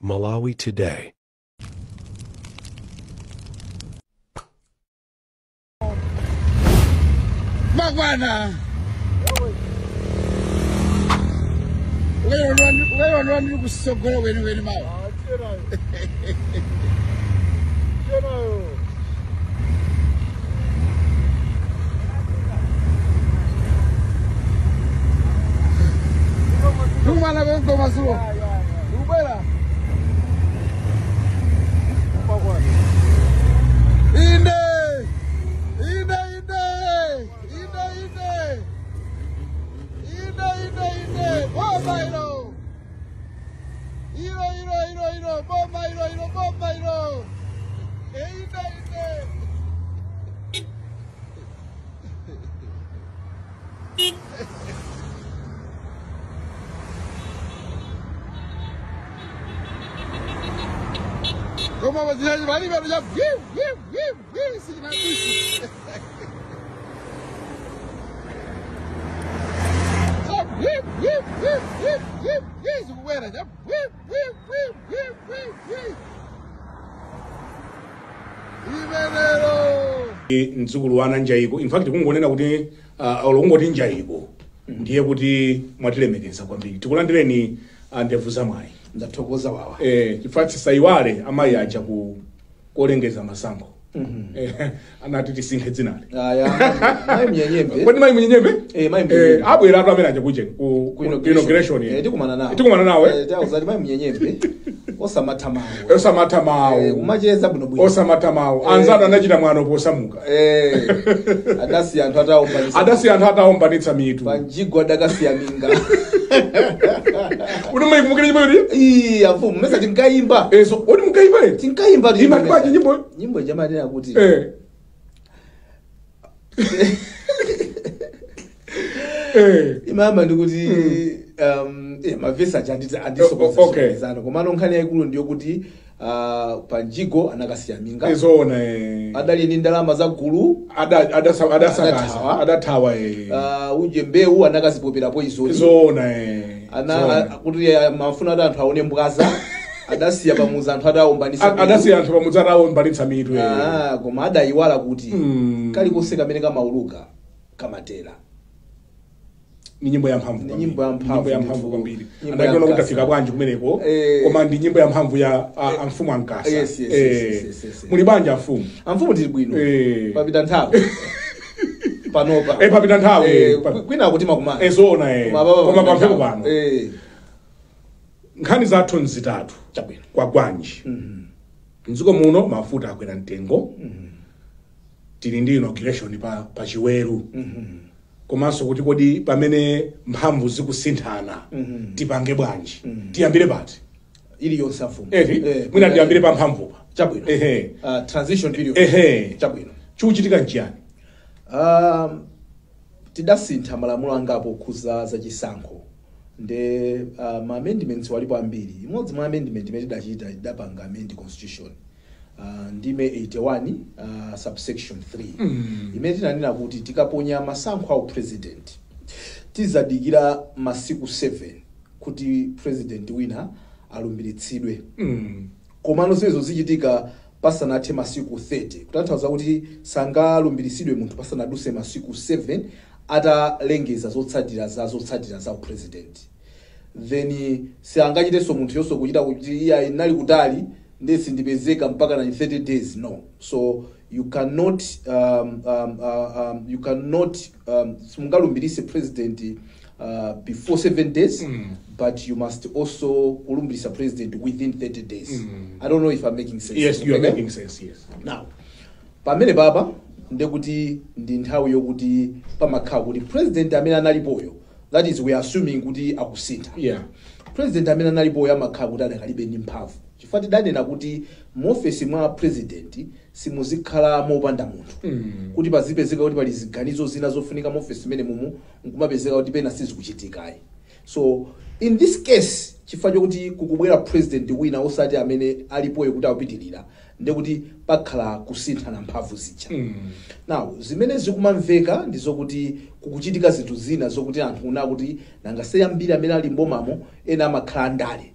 Malawi Today. Magwana. Wewe kusogolo weni mawa. Lumana bento masuo. Lubera. Inde. Inde inde. Inde inde. Inde inde inde. Bomba iro. Iro iro iro iro. Bomba iro iro bomba iro. Inde inde. Como vocês vão ver, já vi, se não vi, Mdzukulu wana njaiko. In fact kungonena kuti olongoti njaiko ndiye kuti mwatilemekeza kwambiri. Tikulandireni ndevu za mwayi. Ndathokoza wawa. Chifukwa tisaiwale amayi aja ku kolengeza masankho. Anati tisinthe dzinali. Aya, mayi Mnyenyembe. Kodi mayi Mnyenyembe? Mayi Mnyenyembe. Abwera atu amene aja kuje ku inauguration. Tikumana nawe. Tikumana nawe. Tawuzati mayi Mnyenyembe. Osamatha mawu. Osamatha mawu. Kumacheza bwino bwino. Osamatha mawu. Anzanu anachita mwano posamuka. Adasiya anthu ataombanitsa. Adasiya anthu ataombanitsa mitu. Panjigo adakasiya minga. Unomayikumukira nyimbo iyi? Ii, avumu, mesa tinkayimba. So odi mukayimba eti? Tinkayimba. Imati nyimbo? Nyimbo jamanena kuti. Imama ndikuti mavesi aja andisokonezana. Komano nkhani yayikulu ndiyo kuti panjigo anakasiya minga. Ezona Adali ndi ndalama za gulu. Adasakaza. Adathawa. Uje mbewu anakazipopera poison. Ezona Ana kuti mafuna ati anthu aone mbwaza. Adasiya pamuza anthu ataombanitsa. Adasiya anthu pamuza ataombanitsa mitu. Koma adayiwala kuti kalikonse kamene kamauluka kamatera. Ni nyimbo ya mphamvu. Ni nyimbo ya mphamvu. Nyimbo ya mphamvu kwambiri. Andakiona kuti afika bwanji kumeneko. Koma ndi nyimbo ya mphamvu ya amfumu ankasa. Yes, yes, yes. Muli banja amfumu. Amfumu tili bwino. Papita nthawi. Panopa. Papita nthawi. Kwina kuti makumana. Zona Koma pampheko pano. Nkhani zathu nzitatu. Chabwino. Kwa gwanji. Mdziko muno mafuta akwera mtengo. Tili ndi inauguration pa Chiweru. Komanso kuti kodi pamene mphamvu zikusinthana tipange bwanji. Tiyambire pati ili yonse afumu. Mwina tiyambire pa mphamvupa. Chabwino. Transition period. Chabwino. Chikuchitika nchiyani? Tidasintha malamulo angapo khuza za chisankho. Nde ma amendments walipo ambiri. Imodzi mwa amendment imene tidachita tidapanga amend constitution. Ndime 81 subsection 3. Imene tinanena kuti tikaponya masankho au president tizadikira masiku 7 kuti president wina alumbiritsidwe. Komano zimenezo zichitika pasanathe masiku 30. Kutanthauza kuti sangalumbiritsidwe munthu pasanaduse masiku 7 atalengeza zotsatira za president. Then sangachitenso munthu yonso kuchita kuti iye inali kutali ndesi ndipezeka mpaka na 30 days. No. So you cannot simungalumbirise president before 7 days, but you must also kulumbirisa president within 30 days. I don't know if I'm making sense. Yes, you are making sense, yes. Now, pamene baba ndekuti ndi nthawi yokuti pamakhala kuti president amene analipoyo, that is we are assuming kuti akusintha. Yeah. President amene analipoyo amakhala kuti adakalibe ndi mphamvu. Chifukwa tidanena kuti muofesi mwa president simuzikhala mopanda munthu. Kuti pazipezeka kuti pali ziganizo zina zofunika muofesi mene mumu nkumapezeka kuti pena sizikuchitikayi. So in this case Chifukwa chokuti kukubwera president wina osati amene alipoyo kuti akupitirira, ndekuti pakhala kusinthana mphamvu zija. Now, zimene zikumamveka ndi zokuti kukuchitika zinthu zina zokuti anthu una kuti nanga se ambiri amene ali mbomamo ena amakhala andale,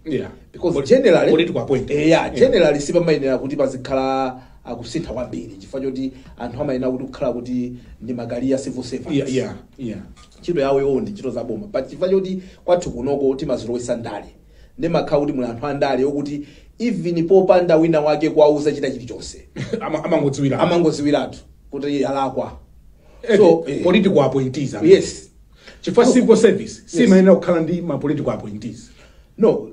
because generally political appointment. Yeah, generally sipamayenera kuti pazikhala akusintha kwambiri, chifukwa choti anthu amayenera kuti kukhala kuti ndi ma career civil servants. Ntchito yawo iwo ndi ntchito zaboma, but chifukwa choti kwathu kunoko timazilowesa ndale, ndimakhala kuti muli anthu andale okuti even popanda wina wake kuwauza chita chilichonse, Amangodziwira. Amangoziwiratu kuti alakwa. So, So, political appointees. Yes. Chifukwa civil service simayenera kukhala ndi ma political appointees. No,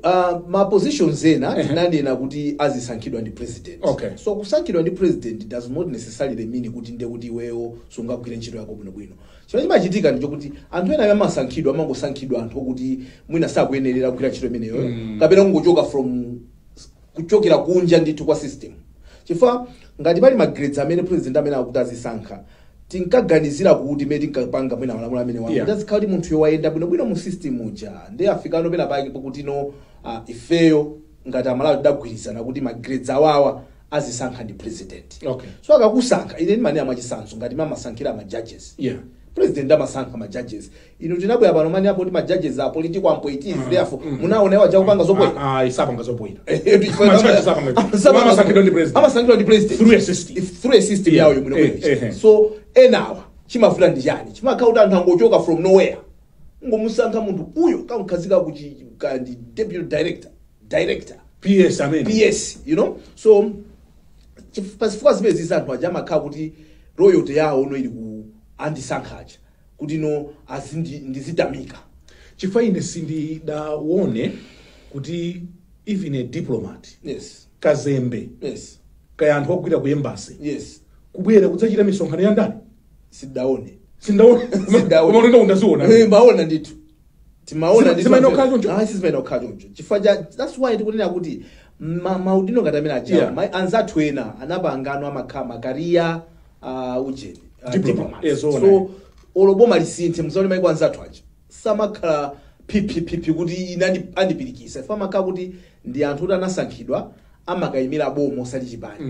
ma positions ena tinanena kuti azisankhidwa ndi president. So kusankhidwa ndi president does not necessarily mean kuti nde kuti iweyo sungagwire ntchito yako bwinobwino. Chimene chimachitika ndi chokuti anthu ena amasankhidwa, amangosankhidwa anthu okuti mwina sakuyenerera kugwira ntchito imeneyo, kapena kungochoka from kuchokera kunja ndithu kwa system. Chifukwa ngati pali ma grades amene president amene akuti azisankha, tinkaganizira kuti mene tinkapanga mwina malamulo amene wawo, kuti azikhala kuti munthu wayenda bwinobwino mu system uja, ndi afikano pena pake pokuti no, ifeyo ngati Amalawi tidagwirizana kuti ma grades awawa azisankha ndi president. So akakusankha, ine ndimanena mwachitsanzo ngati mamasankhira ma judges, president amasankha ma judges. Inu tinabwera pano mani apo kuti ma judges are political appointees, therefore munaona iwo achakupanga zopoyera. Ah, ah, isapanga zopoyera. Ma judges apanga. Amasankhidwa ndi president. Amasankhidwa ndi president Through a system. Through a system yawo yomwe. So enawa chimavuta ndi chani? Chimakhala kuti anthu angochoka from nowhere, ngomusankha munthu uyo, kamkhazika kuchi kandi deputy director, director, PS amene. PS. So pazifukwa zimene zizi anthu aja amakhala kuti loyalty yawo no ili ku andisankhaja kuti no ndizitamika. Chifukwa ine sindidaone kuti even a diplomat, kazembe, kaya anthu ogwira ku embassy, kubwera kudzachita misonkhano ya ndale. Sidaone. Sindaona. Sindaona. Koma ulendo undaziona. Eh, maona ndithu, timaona ndithu. Zimayenera kukhala choncho? Ah, sizimayenera kukhala choncho, chifukwa cha that's why tikunena kuti maudindo ngati amene ajawo, anzathu ena anapangano amakhala ma career ujeni Diplomat. diplomats. Yes, zoona. So olo boma lisinthe, muzaone maiko anzathu aja samakhala phiphiphiphi kuti ine andipirikisa ife, amakhala kuti ndi anthu kuti anasankhidwa, amakayimira boma osati chipani.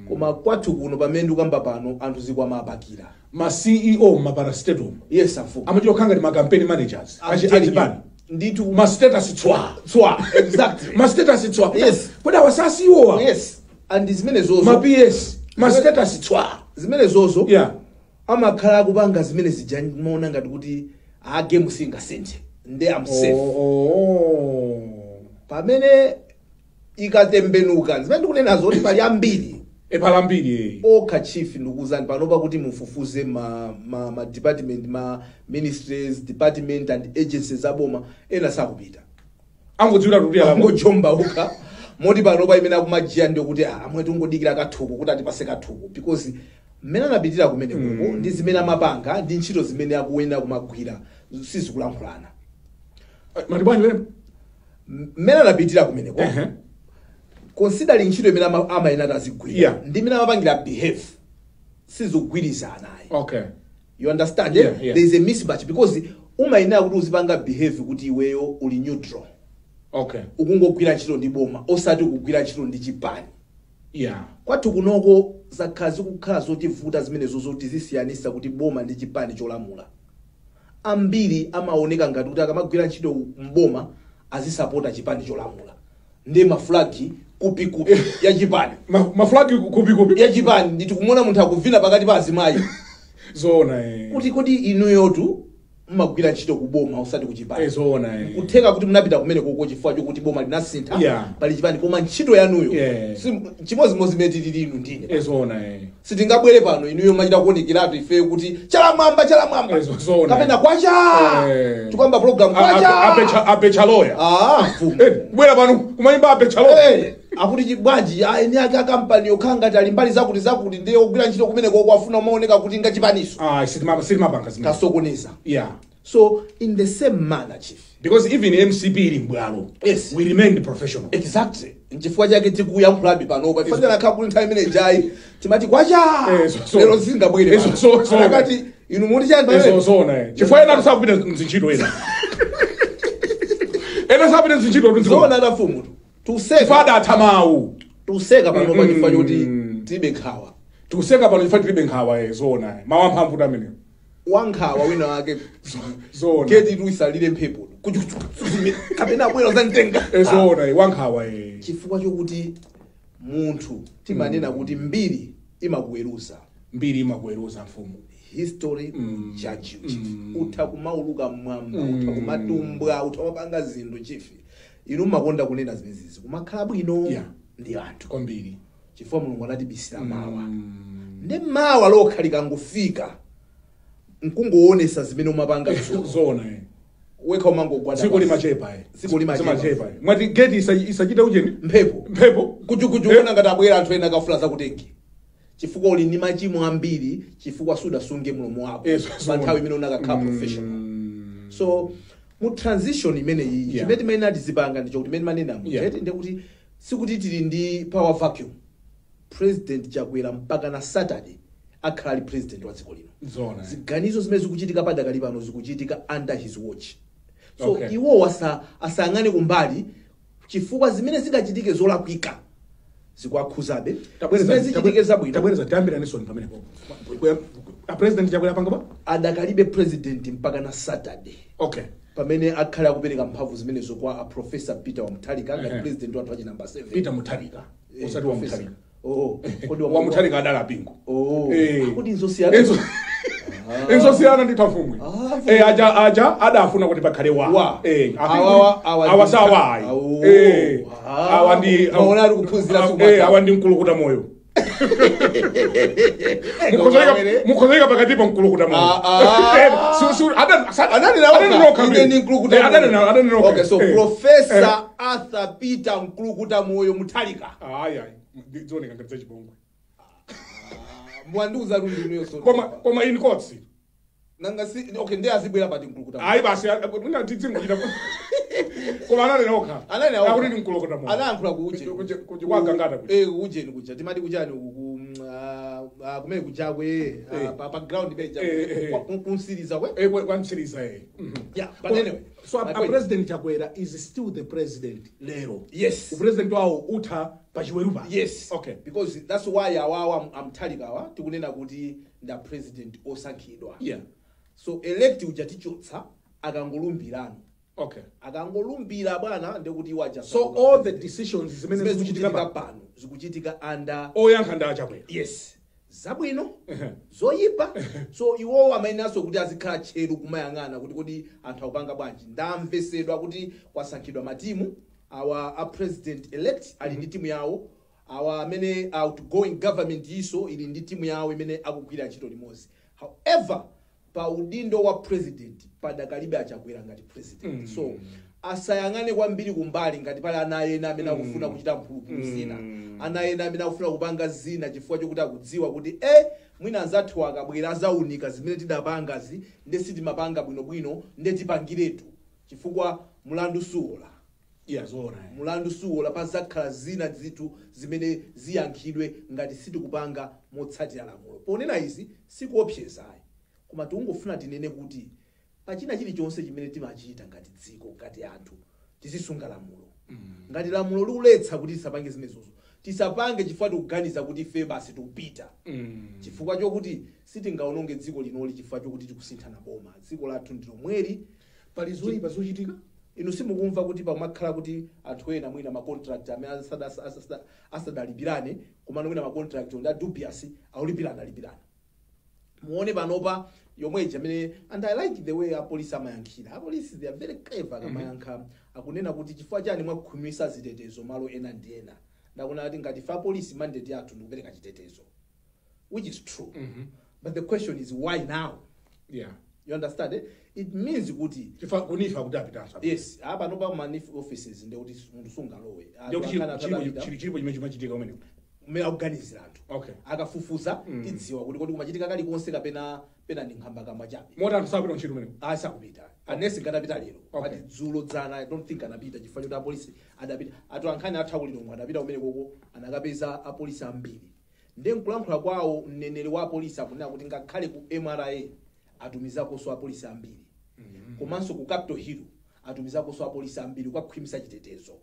Koma kwathu kuno pamene ndikukamba pano, anthu zikwamapakira. Ma CEO ma parastatal Yes, afu. amachita kukhala ngati ma campaign managers I'm telling you. achipani. Ndithu. Ma status tswa. Tswa, exactly. Ma status tswa. Kodi awa sa CEO wa? Yes, and zimene zozo, Ma PS, ma status tswa. Zimene zozo, amakhala akupanga zimene zija maona ngati kuti a game singasinthe, nde am safe. Oh. Pamene ikatembenuka, zimene ndikunenazo kuti pali ambiri. Epalambiri. Okha, chief, ndikuwuzani panopa kuti mufufuze ma department, ma ministries, department and agencies aboma, ena sakupita. Angodziwira kuti alamo. Angojomba okha, moti panopa imene akumajiya ndikuti amwe tingodikira kathuku kuti atipase kathuku, because mmene anapitira kumene kuko ndi zimene amapanga ndi ntchito zimene akuyenera kumagwira sizikulankhulana. Matibwanji pene? Mmene anapitira kumeneko, considering ntchito imene amayenera azigwira ndi imene amapangira behave, sizikugwirizana ayi. You understand? Yeah. There is a mismatch, because umayenera kuti uzipanga behave kuti iweyo uli neutral, ukungogwira ntchito ndi boma osati kugwira ntchito ndi chipani. Kwathu kunoko zakhala zikukhala zotivuta zimenezo, zoti zisiyanisa kuti boma ndi chipani cholamula. Ambiri amaoneka ngati kuti akamagwira ntchito mboma azisapota chipani cholamula, ndi maflagi kupikupi ya chipani. Maflagi kupi kupi. Ya chipani nditi kumuona munthu akuvina pakati pa azimayi. Zoona, eh. Kuti kodi inuyotu mmagwira ntchito ku boma osati ku chipani. Zoona, eh. Kutheka kuti munapita kumene koko chifukwa chokuti boma linasintha, pali chipani, koma ntchito yanuyo chimodzimodzi imene tilili inu ndine. Zoona, eh. Sitingabwere pano inuyo machita kuonekeratu ife kuti chalamwamba, chalamwamba, Zoona. kapena kwacha, tikuyamba program kwacha. Apecha lawyer. Ah, mfumu. Kubwera pano kumayimba apecha lawyer. Akuti bwanji eni ake akampani yokhala ngati ali mbali zakuti zakuti, ndiye ogwira ntchito kumeneko kwafuna umaoneka kuti ngachipaniso. Ah, sitimapanga zimene. Tasokoneza. So in the same manner, chief, Because even MCP ili mbwalo, we remained professional. Exactly, nchifukwa chake tikuyankhulabe panopa. Ife tinakhala kuti nthawi imene jayi timati kwacha, lero zingabwere pano. Akati inu muti chani pamene? Zoona, eh. Chifukwa ena tisakupita mzintchito ena. Ena sapita ntchito tu. Zoona nafumu, tuseka. Fada athamawu. Tuseka pano pa chifukwa choti tilibe nkhawa. Tikuseka pano chifukwa tilibe nkhawa. Zoona, mawu amphamvu tu amenewo. Wankhawa wina wake, Zoona. geti tu isalire mphepo kapena abwera zamtenga. Zoona, wankhawa. Chifukwa chokuti munthu timanena kuti mbiri imakuweruza. Mbiri imakuweruza, mfumu. History will judge you, chief. Utha kumauluka mmwamba, utha kumatumbwa, utha kumapanga zinthu, chief. Inu mmakonda kunena zimenezi, kumakhala bwino ndi anthu, Kwambiri. chifukwa Mulungu anatibisira mawa, ndi mawa lokha likangofika nkungoonesa zimene umapanga dzulo, Zoona. wekha umangogwada Dziko pansi. limachepa. Dziko limachepa. Zimachepa. Mwati geti isachite ujeni? Mphepo. Mphepo. Kujukuju, kuona ngati abwera anthu ena akafula zakutengi, chifukwa uli ndi machimo ambiri, chifukwa sudasunge mlomo wako pa nthawi imene unakakhala professional. So mu transition imeneyi, chimene timene atizipanga ndicho kuti imene manenamo, chete ndikuti sikuti tili ndi power vacuum. President Chakwera mpaka na Saturday akhala ali president wa dziko lino. Zoona. Ziganizo zimene zikuchitika padakali pano zikuchitika under his watch, so iwowo asayang'ane kumbali, chifukwa zimene zingachitike zolakwika zikuwakhuzabe, zimene zichitike zabwino. Tabwereza, tiyambiranisoni pamenepo. A President Chakwera panga pa Adakalibe president mpaka na Saturday, pamene akhale akupereka mphamvu zimenezo kwa a Professor Peter Wamutharika ngati president wathu achi number 7. Peter Mutharika, osati wa Mutharika. Oh, kodi Wa Mutharika adala Apingo. Oh, kodi nzosiyana? Enzosiyana ndi mfumwi. Ah. Aja adafuna kuti pakhale wa Wa. Awa Awa sawa ayi. Awo. Ah. Awa ndi Maona ali kuphunzira sukulu. Awa ndi mkulukuta moyo. Mukhozoika pakatipo mkulukuta moyo. Ah, ah. Adanena. Ine ndi Mkulukuta Moyo. Adanena. Okay, so Professor Arthur Peter Mkulukuta Moyo Mutharika. Ayi ayi, zioneka ngati zachipongwe. Mwandiuza rundi inuyo, so Koma in courts. Nanga si okay, ndiye azibwera pati Mkulukuta Moyo? Ayi basi, mwina tidzingochita, koma ananena okha. Ananena okha. Akuti ndi mkulukuta moyo. Anayankhula ku ujeni. Kwagangata kuja. Ujeni kuja timati kuchani uku ku kumene kujakwe, pa ground beja, kunsiriza kwe. Kwamsiriza. Yeah, but anyway, So my a point. President Chakwera is still the president lero? Yes. Upresident wawo utha pachiweru pa? Yes. Because that's why awawa amthalikawa tikunena kuti nda president osankhidwa. So elect uja tichotsa akangolumbirano. Akangolumbira bwana, ndekuti iwo aja. So all the decisions zimene zimene zikuchitika zikuchitika pano zikuchitika under oyankha ndi aChakwera. Yes, zabwino, zoyipa. So iwowo amayenanso kuti azikhala tcheru kumayang'ana kuti kodi anthu akupanga bwanji. Ndamvesedwa kuti kwasankhidwa matimu awa. A president elect ali ndi timu yawo, awa amene outgoing government iso ili ndi timu yawo imene akugwira ntchito limodzi. However, pa udindo wa president padakalibe aChakwera ngati president. So asayang'ane kwambiri kumbali ngati pali ana ena amene akufuna kuchita mphulupulu zina, ana ena amene akufuna kupanga zina, chifukwa chokuti akudziwa kuti mwina anzathu akabwera azaunika zimene tidapangazi, nde sitimapanga bwinobwino, nde tipangiretu, chifukwa mulandu suwola. Yeah, zoona. Mulandu suwola. Pazakhala zina zithu zimene ziyankhidwe ngati sitikupanga motsatira lamulo. Ponena izi sikuopsezayi, koma tikungofuna tinene kuti pachina chilichonse chimene timachita ngati dziko, ngati anthu, tizisunga lamulo. Ngati lamulo likuletsa kuti tisapange zimenezozo, tisapange chifukwa tikuganiza kuti ife basi tikupita, chifukwa chokuti sitingaononge dziko linoli chifukwa chokuti tikusinthana boma. Dziko lathu ndi lomweli. Pali zoyipa zochitika. Inu simukumva kuti pamakhala kuti anthu ena mwina macontract amene asadalipirane, komano mwina macontract onda dubious, aulipirana alipirana. Muone panopa yomweji amene, and I like the way apolisi amayankhira. Apolisi, they are very clever akamayankha. Akunena kuti chifukwa chani mwakhumisa zitetezo malo ena ndi ena? Ndakuona kuti ngati fa apolisi, mandate yathu ndikupereka chitetezo, which is true, but the question is, why now? You understand, eh? It means kuti Chifukwa kunifa kuti apitanso. Yes, apa nopa ma NEEF offices ndekuti munthu sungalowe. Ndikuti Anthu akana atadapita, chilipo chimene chimachitika kumene. Mmene akuganizira anthu, akafufuza tidziwa kuti kodi kumachitika kalikonse kapena pena ndi nkhambakamba chabe. Moti anthu sakupita ntchito kumene? Asakupita anesi ngatapita lero. But dzulo, dzana, I don't think anapita, chifukwa choti apolisi adapita. Atu ankhani atha kulilongwe adapita kumene koko, anakapeza apolisi ambiri. Ndiye nkulankhula kwawo, mneneri wa apolisi akunena kuti ngakhale ku MRA atumizakonso apolisi ambiri, komanso ku Capitol Hill Atumizakonso apolisi ambiri kukakhwimisa chitetezo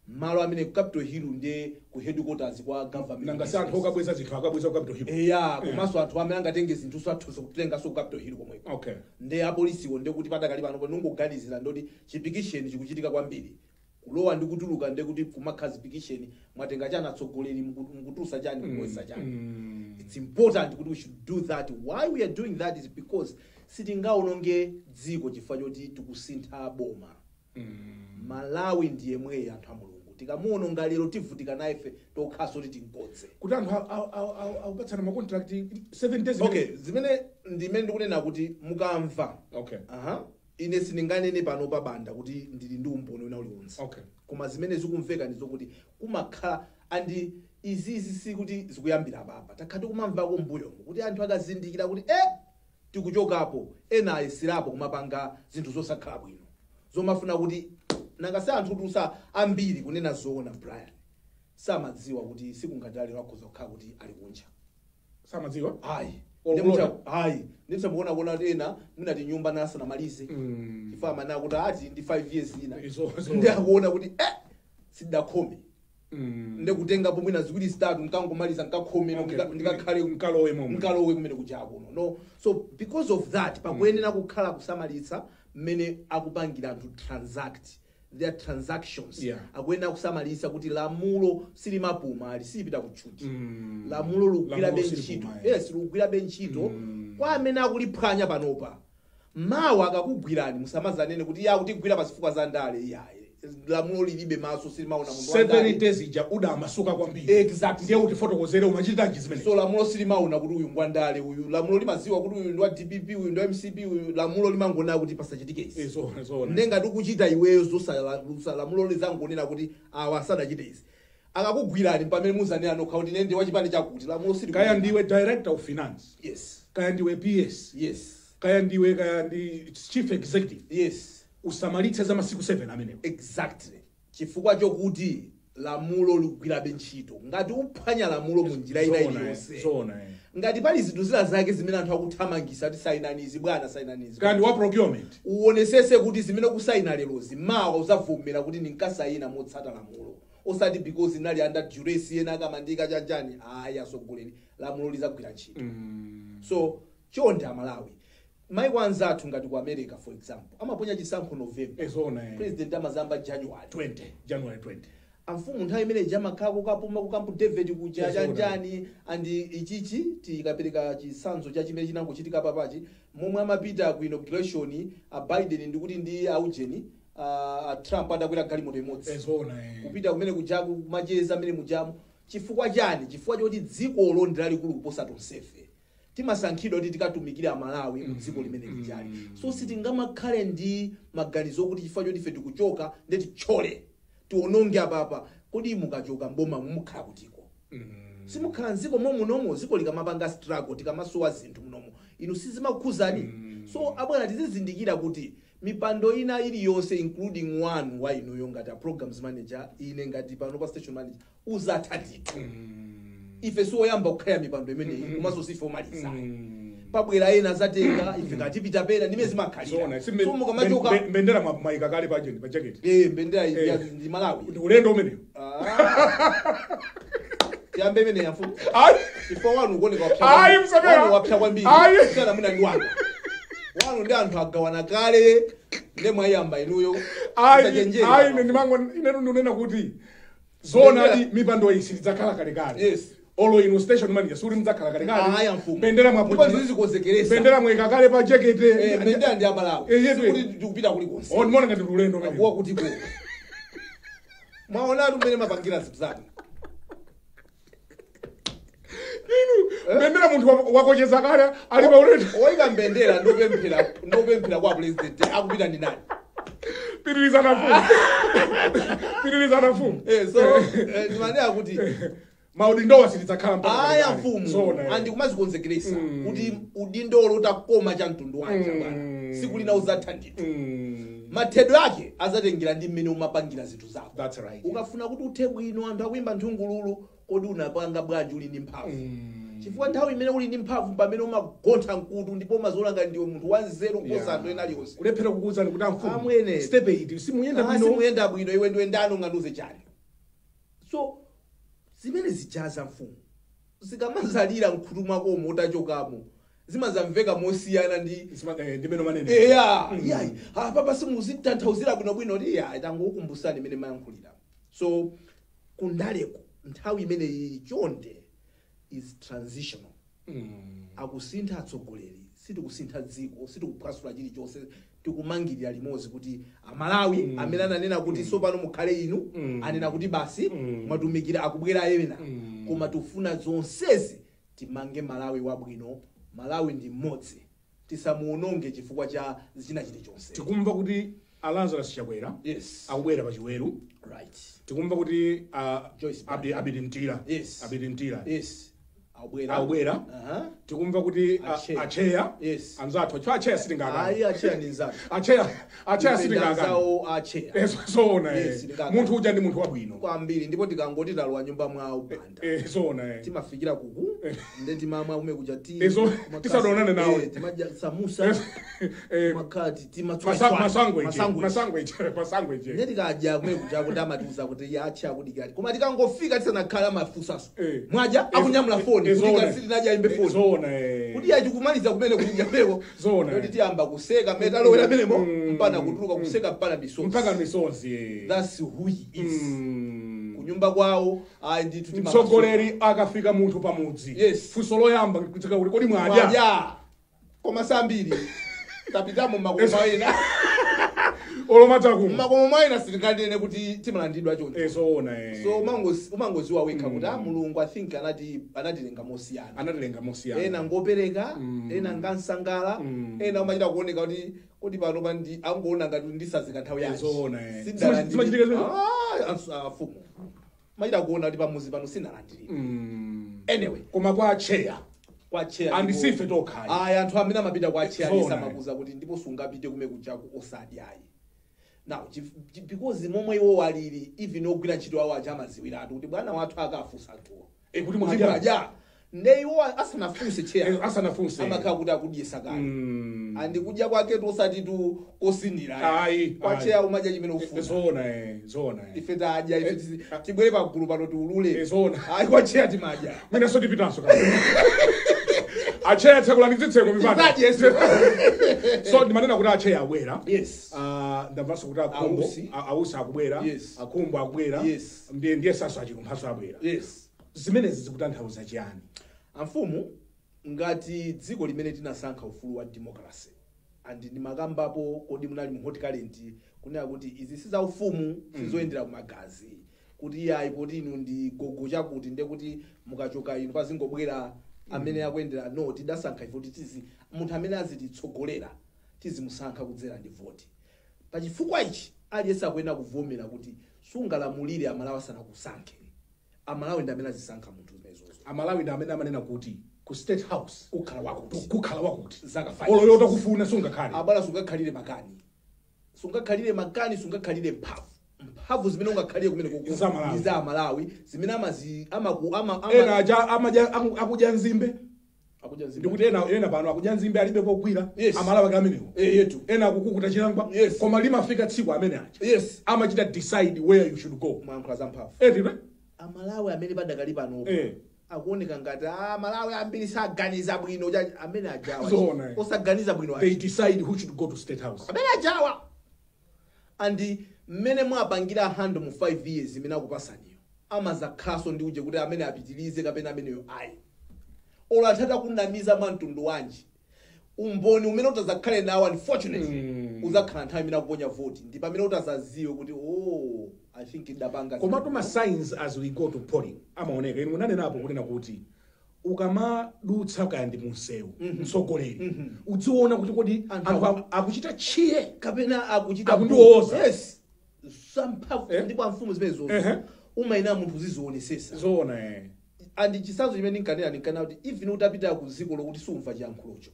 malo amene ku Capitol Hill, ndiye ku headquarters kwa government. Nanga si anthu okabweza zinthu akabweza ku Capitol Hill? Eya, komanso anthu amene angatenge zinthu athuza kutenganso ku Capitol Hill komweko. Nde apolisiwo, ndekuti patakali pano nungoganizira ndoti chipikisheni chikuchitika kwambiri, kulowa ndi kutuluka, ndekuti kumakhala zipikisheni, mwatenga chani atsogoleri, mukutulusa chani, mukuwesa chani. It's important kuti we should do that. Why we are doing that is because sitingaononge dziko chifukwa choti tikusintha boma. Malawi ndiye mweyi, anthu a Mulungu. Tikamuononga lero, tivutika naye ife tokhaso kuti tinkodze. Kuti anthu akupatsana ma contract 7 days. Okay, zimene ndimene ndikunena kuti mukamva, aha, ine sindinganene pano pa banda kuti ndili ndi umboni wina uliwonse, koma zimene zikumveka ndi zokuti kumakhala andi izizi, sikuti zikuyambira papa, takhala tikumamvako mbuyomo kuti anthu akazindikira kuti tikuchokapo, ena ayeserapo kumapanga zinthu zosakhala bwino, zomafuna kuti nanga si anthu tusa ambiri. Kunena zoona, Brian, samadziwa kuti sikungadalero akhoza kukhala kuti ali kunja. Samadziwa? Ayi. Olulota. Ayi, ndimutha kuona kuti ena mwinati nyumba nasanamalize, chifukwa amene akuti ati ndi 5 years ina, ndi akuona kuti sidakhome, ndikutengapo mwina ziwiri zitatu, nkangomaliza, nkakhome, ndikakhale Nkalowe momwe. Nkalowe kumene kuja kuno. No, so because of that pakuyenera kukhala kusamalitsa mmene akupangira anthu transact their transactions. Akuyenera kusamalitsa kuti lamulo silimapuma, ali silipita kutchuti. Lamulo likugwirabe Lamulo ntchito. silipuma, eh. Yes, likugwirabe ntchito kwa amene akuliphwanya panopa. Mawa akakugwirani, musamazanene kuti ya kutigwira pa zifukwa za ndale. Iyayi, lamulo lilibe maso, silimaona munthu wa 7 ndale. days ija udamasuka kwambiri. Exactly. Ndiye utifotokozere, umachitanji zimene? So lamulo silimaona kuti uyu ngwandale uyu. Lamulo limaziwa kuti uyu ndi wa DPP, uyu ndi wa MCP, uyu. Lamulo limangonena kuti pasachitike izi. Zoona. Ndenga tikuchita iweyo zosa, lamulo lizangonena kuti awa sadachite izi. Akakugwirani, pamene muzanena nokha kuti nende wachipani chakuti. Lamulo sili. Kaya ndiwe director of finance, kaya ndiwe PS, kaya ndiwe, kaya ndi chief executive, usamalitse za masiku 7 amenewo. Exactly, chifukwa chokuti lamulo ligwirabe ntchito ngati uphwanya lamulo mu njira ina Zoona, iliyonse. Zoona, eh. Ngati pali zinthu zina zake zimene anthu akuthamangisa kuti sayinanizi bwana, sayinanizi, Kaya ndi wa procurement, uonesese kuti zimene kusayina lerozi, mawa uzavomera kuti ndinkasayina motsata lamulo, osati because inali under duress, ena akamandika chanjani. Ayi, asogoleri, lamulo lizagwira ntchito. So chonde Amalawi, maiko anzathu ngati ku America, for example, amaponya chisankho November. Zoona, eh. President amazamba January. 20 January 20. Amfumu, nthawi imene amakhala kukapuma ku Camp David kuja, Yes, zoona. chanjani. Andi ichichi tikapereka chitsanzo cha chimene chinangochitika papachi, momwe amapita ku inauguration a Biden ndikuti ndi aujeni a Trump adakwera galimoto imodzi, Zoona, eh. kupita kumene kujaku, kumacheza amene mujamu. Chifukwa chani? Chifukwa choti dzikolo ndi lalikulu kuposa tonsefe. Timasankhidwa kuti tikatumikire Amalawi mu dziko limene lijali. So sitingamakhale ndi maganizo okuti chifukwa choti ife tikuchoka ndeti tchole tiononge apapa. Kodi mukachoka mboma mukhala kutiko? Simukhala mdziko momunomo. Dziko likamapanga struggle, tikamasowa zinthu munomo, inu sizimakukhuzani. So abwana, tizizindikira kuti mipando ina iliyonse, including one wa inuyo ngati a programs manager, ine ngati pano pa station manager, uzatha ndithu. Ife siwoyamba kukhala mipando imeneyi, komanso sife omaliza. Pabwera ena azatenga, ife katipita pena, ndimene zimakhalira. Zoona. So mukamachoka, Mbendera mwayika kale pa pa jacket. Eh, mbendera ndi Malawi. Ndi ulendo umenewo. Ah. Tiyambe imene yafu. Ayi. Chifukwa wanu ukuoneka wapsa. Ayi, msamera. Wanu wapsa kwambiri. Ayi. Sana mwina ndi wanu. Wanu ndi anthu agawana kale, ndi mwayamba inuyo. Ayi. Musachenjere. Ayi, ine ndimango ine ndinena kuti zoona di, mipando iyi silidzakhala kalekale. Olo inu station manager suli mudzakhala kalekale. Ayi, amfumu. Mbendera Ndipo mwapo zizikonzekeresa. mbendera mwayika kale pa jacket. Eh, mbendera ndi Amalawi. Eh, yetu. Sikuti ndikupita kulikonse. Oh, ndimaona ngati ndi ulendo umenewo. Akuwa kuti ko. Mwaonatu mmene mapangira zinthu zanu. Mbendera munthu wakocheza kale, ali pa ulendo. Oyika mbendera ndopemphera kwa president akupita ndi nani? Pitirizana mfumu, pitirizana mfumu. Eh, so ndimanena kuti Maudindowa silidzakhala mpaka aya kalekale. mfumu, Zoona, eh. andi kumazikonzekeresa kuti udindolo utakoma cha mtundu wanja, bwana, siku lina uzatha ndithu. Mathedwe ake azatengera ndi mmene umapangira zinthu zako. That's right. Ukafuna kuti uthe bwino, anthu akuimba nthungululu, kodi unapanga bwanji uli ndi mphamvu? Chifukwa nthawi imene uli ndi mphamvu pamene umagontha mkutu ndipo umaziona ngati ndiwe munthu wanzeru kuposa anthu ena aliyonse. Kulephera kukuwuzani kuti amfumu, Amwene. step 8 simuyenda bwino. Simuyenda bwino, iwe ndiwe ndani ungandiuze chani? So zimene zijaza, mfumu, zikamazalira mkhutu mwakomo utachokamo, zimazamveka mosiyana ndi Ndimene manene. Eya, yayi, apapa simuzitanthauzira bwinobwino ti ya tangokukumbusani imene mayankhulira. So kundaleko nthawi imeneyi chonde is transitional. Akusintha atsogoleri, sitikusintha dziko, sitikuphwasula chilichonse. Tikumangirira limodzi kuti Amalawi amene ananena kuti sopano mukhale inu, anena kuti basi, mwatumikira, akubwera ena. Koma tifuna zonsezi timange Malawi wabwino. Malawi ndi mmodzi, tisamuononge chifukwa cha china chilichonse. Tikumva kuti a Lazarus Chakwera akubwera pachiweru. Tikumva kuti Joyce Banda. Abiti Mtira. Abiti Mtira. Yes, akubwera. Akubwera. Tikumva kuti Acheya. Acheya. Anzathu acho acheya sitingakani. Ayi, acheya ndi nzathu. Acheya sitingakani. Zawo acheya. Zoona. Yes, sitingakani. Munthu uja ndi munthu wabwino. Kwambiri, ndipo tikangoti talowa nyumba mwawo, Banda, Zoona. timafikira kuku nde timamwa kume kuja ti Tisadaonane nawo. Timadya samusa, makati, Masangweche. timasangweche. Masangweche. Nde tikadya kumene kuja kuti amatiuza kuti yacha kudikati, koma tikangofika tisanakhala mafusaso, mwadya, akunyamula foni kuti ngati imbe foni Zoona. kuti yachikumaliza kumene kudya peko. Zoona. Kuti tiyamba kuseka mmene talowera menemo mpana kutuluka, kuseka mpana misozi. Mpaka misozi. That's who he is. Kunyumba kwawo ayi ndithu Mtsogoleri akafika munthu pamudzi, funso loyamba kutsika kuti kodi mwadya? Mwadya. Koma sambiri tapitamo mmakomo ena. Olomataku. Mmakomo mwaina sitinganene kuti timalandidwa choncho. Zoona. So umangoziwa wekha kuti ah, Mulungu, I think anati anatilenga mosiyana. Anatilenga mosiyana. Ena ngopereka, ena ngansangala, ena umachita kuoneka kuti kuti pano pandi angoona ngati ndisazika nthawi yanji. Zoona. Sindalandire. Zimachitika zimene? Ah, afumu machita kuona kuti pamuzi pano sinalandire. Anyway. Koma kwa acheya Kwa cheya andisife tokhayi. Aya, anthu amene amapita kwa cheya samakuza kuti ndipo sungapite kume kujaku osadya ayi. Now because momwe iwo alili, even ogwira ntchito awo aja amaziwiratu kuti bwana wathu akafunsa anthuwo Kuti kuti mwadya. mwadya, nde iwo asanafunse cheya Asanafunse. amakhala kuti akudyesa kale. Mm. Andikudya kwake tosati tu kosinira. Ayi, Kwa ayi. cheya umadya chimene ufuna. Zoona, zoona. Ife tadya, ife tibwere pagulu pano tiulule. Zoona. Ayi, kwa cheya timadya. Mwinaso tipitanso kale. Acheya tsekulani zitseko mipata. Tizadye. So ndimanena kuti acheya abwera. Yes. Ah, ndamvanso kuti akhumbo Ausi. Ausi akubwera. Yes. Akhumbo akubwera. Yes. Ndiye saso achilumphaso abwera. Yes. Zimenezi zikutanthauza chiyani? Amfumu, ngati dziko limene tinasankha ufulu wa democracy, and ndimakambapo kodi munali mu Hot Current kunena kuti izi si za ufumu, sizoyendera kumagazi, kuti iyayi poti inu ndi gogo chakuti nde kuti mukachoka inu pazingobwera amene akuyendera. No, tidasankha ife kuti tizi munthu amene azititsogolera tizimusankha kudzera ndi voti. Pachifukwa ichi aliyense akuyenera kuvomera kuti sungalamulire Amalawi asanakusankhe. Amalawi ndi amene azisankha munthu zimenezozo. Amalawi ndi amene amanena kuti ku State House kukhala wakuti kukhala wakuti zaka 5. Olo yotakufuna sungakhale. Abala, sungakhalire makani, sungakhalire makani, sungakhalire mphamvu. Mphamvu zimene ungakhalire kumene kuku Za Malawi. ndi za Malawi zimene amazi amaku ama, ama Ena aja amadya akudya nzimbe. Akudya nzimbe. Ndikuti ena pano akudya nzimbe, alibe pogwira. Yes. Amalawi ake amenewo. Yetu. Ena akukukuta chilangwa. Yes. Koma limafika tsiku amene aja amachita decide where you should go. Mwayankhula za mphamvu. Etipe. Amalawi amene padakali pano akuoneka ngati ah, Malawi ambiri saganiza bwino, amene ajawa Zoona, eh. osaganiza bwino They aja. decide who should go to State House. Amene ajawa, andi mmene mwapangira handle mu 5 years imene akupasaniyo, amazakhaso ndi uje kuti amene apitirize kapena ameneyo ayi. Olo athata kunamiza mwa mtundu wanji, umboni umene utazakhale nawo unfortunately uzakhala nthawi imene akuponya voti, ndi pamene utazaziwe kuti oh, I think idapanga. Komatu ma signs as we go to polling amaoneka. Inu munanenapo kunena kuti ukamadutsa kaya ndi munsewu, mtsogoleri, udziona kuti kodi anthu anthu akuchita chiye kapena akuchita akundiwoza. Yes, samphamvu. Eh? Ndipo amfumu, zimene zozo umayina munthu uzizionesesa. Zoona. Andi chisanzo chimene ndinkanena, ndinkanena kuti even utapita ku dziko lokuti sumva chiyankhulocho,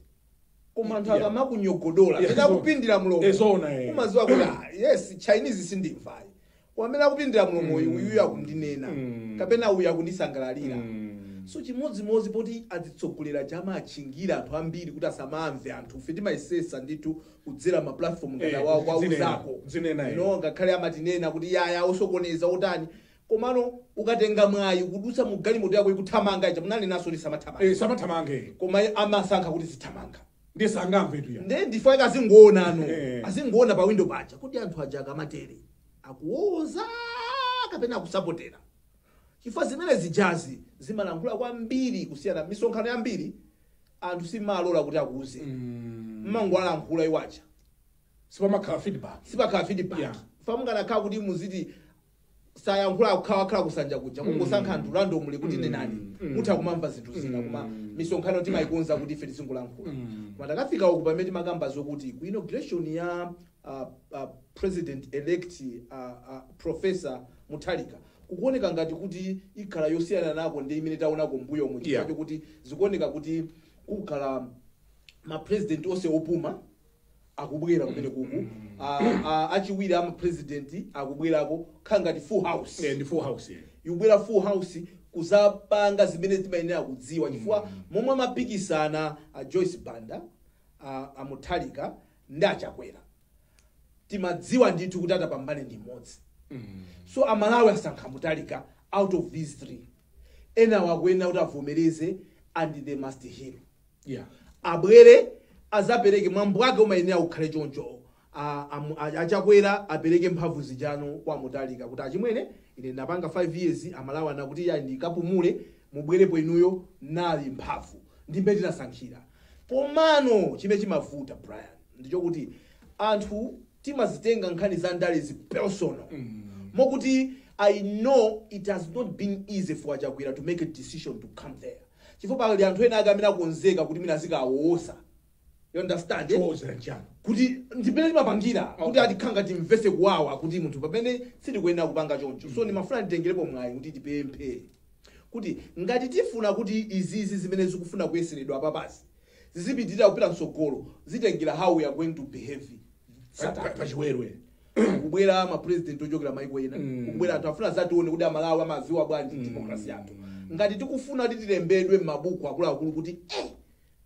koma anthu akamakunyogodola, amene akupindira mlomo, Zoona. umaziwa kuti ah, yes, Chinese sindimvayi, koma amene akupindira mlomo uyu, uyuyu akundinena kapena uyu akundisangalalira. So chimodzimodzi poti azitsogolera chamachingira anthu ambiri kuti asamamve anthu, ife timayesesa ndithu kudzera ma platform ngati awawo kwauzako. Zinena, eh. No, ngakhale amatinena kuti yaya osokoneza otani, komano ukatenga mwayi kudutsa mu galimoto yako ikuthamanga ija, munali naso lisamathamanga. Samathamange. Koma amasankha kuti zithamanga. Ndiye sangamve tuya. Nde ndifo azingoona ano. Azingoona pa window paja kuti anthu aja akamatere akuwoza kapena akusapotera, chifukwa zimene zijazi zimalankhula kwambiri kusiyana misonkhano yambiri. Anthu simalola kuti akuuze, mmangowalankhula iwacha. Sipamakhala feedback. Sipakhala feedback. Famunganakhala kuti muziti sayankhula, kukhala kusanja kuja, kungosankha anthu randomly kuti nenani, mutha kumamva zinthu zina. Koma misonkhano timayikonza kuti ife tizingolankhula. Koma takafika uku pamene timakamba zokuti ku inauguration ya president elect Professor Mutharika kukuoneka ngati kuti ikhala yosiyana nako ndi imene taonako mbuyomu, chifukwa chokuti zikuoneka kuti kukhala ma president onse opuma akubwera kumene kuku, achiwiri ama president akubwerako, khala ngati full house. Ndi full house, eh. Ikubwera full house kuzapanga zimene timayenera kudziwa, chifukwa momwe amapikisana a Joyce Banda, a Mutharika ndi aChakwera, timadziwa ndithu kuti atapambane ndi mmodzi. So Amalawi asankha Mutharika out of these three. Enawo akuyenera kuti avomereze and they must heal. Abwere azapereke mwambo wake umayenera kukhale choncho. AChakwera apereke mphamvu zijano kwa Mutharika kuti achimwene, ine ndapanga 5 years, Amalawi anakuti ya ndikapumule, mubwerepo inuyo, nali mphamvu ndimbe tinasankhira. Komano chimene chimavuta, Brian, ndichokuti anthu timazitenga nkhani za ndale personal, mokuti I know it has not been easy for aChakwera to make a decision to come there, chifukwa pali anthu ena ake amene akonzeka kuti mina azikawosa, you understand, eh? Chowoza njani? Kuti ndimene timapangira kuti atikhanga timvese kuwawa kuti munthu pamene sitikuyenera kupanga choncho. So ndimafuna nditengerepo mwayi kuti tipemphe kuti ngati tifuna kuti izizi zimene zikufuna kuyeseredwa papasi zizipitirira kupita mtsogolo, zitengera how we are going to behave Saturday. Pachiwerwe. Kubwera ma president ochokera maiko ena, kubwera anthu afuna zatione kuti Amalawi amaziwa bwanji democracy yathu. Ngati tikufuna kuti tilembedwe m'mabuku akuluakulu kuti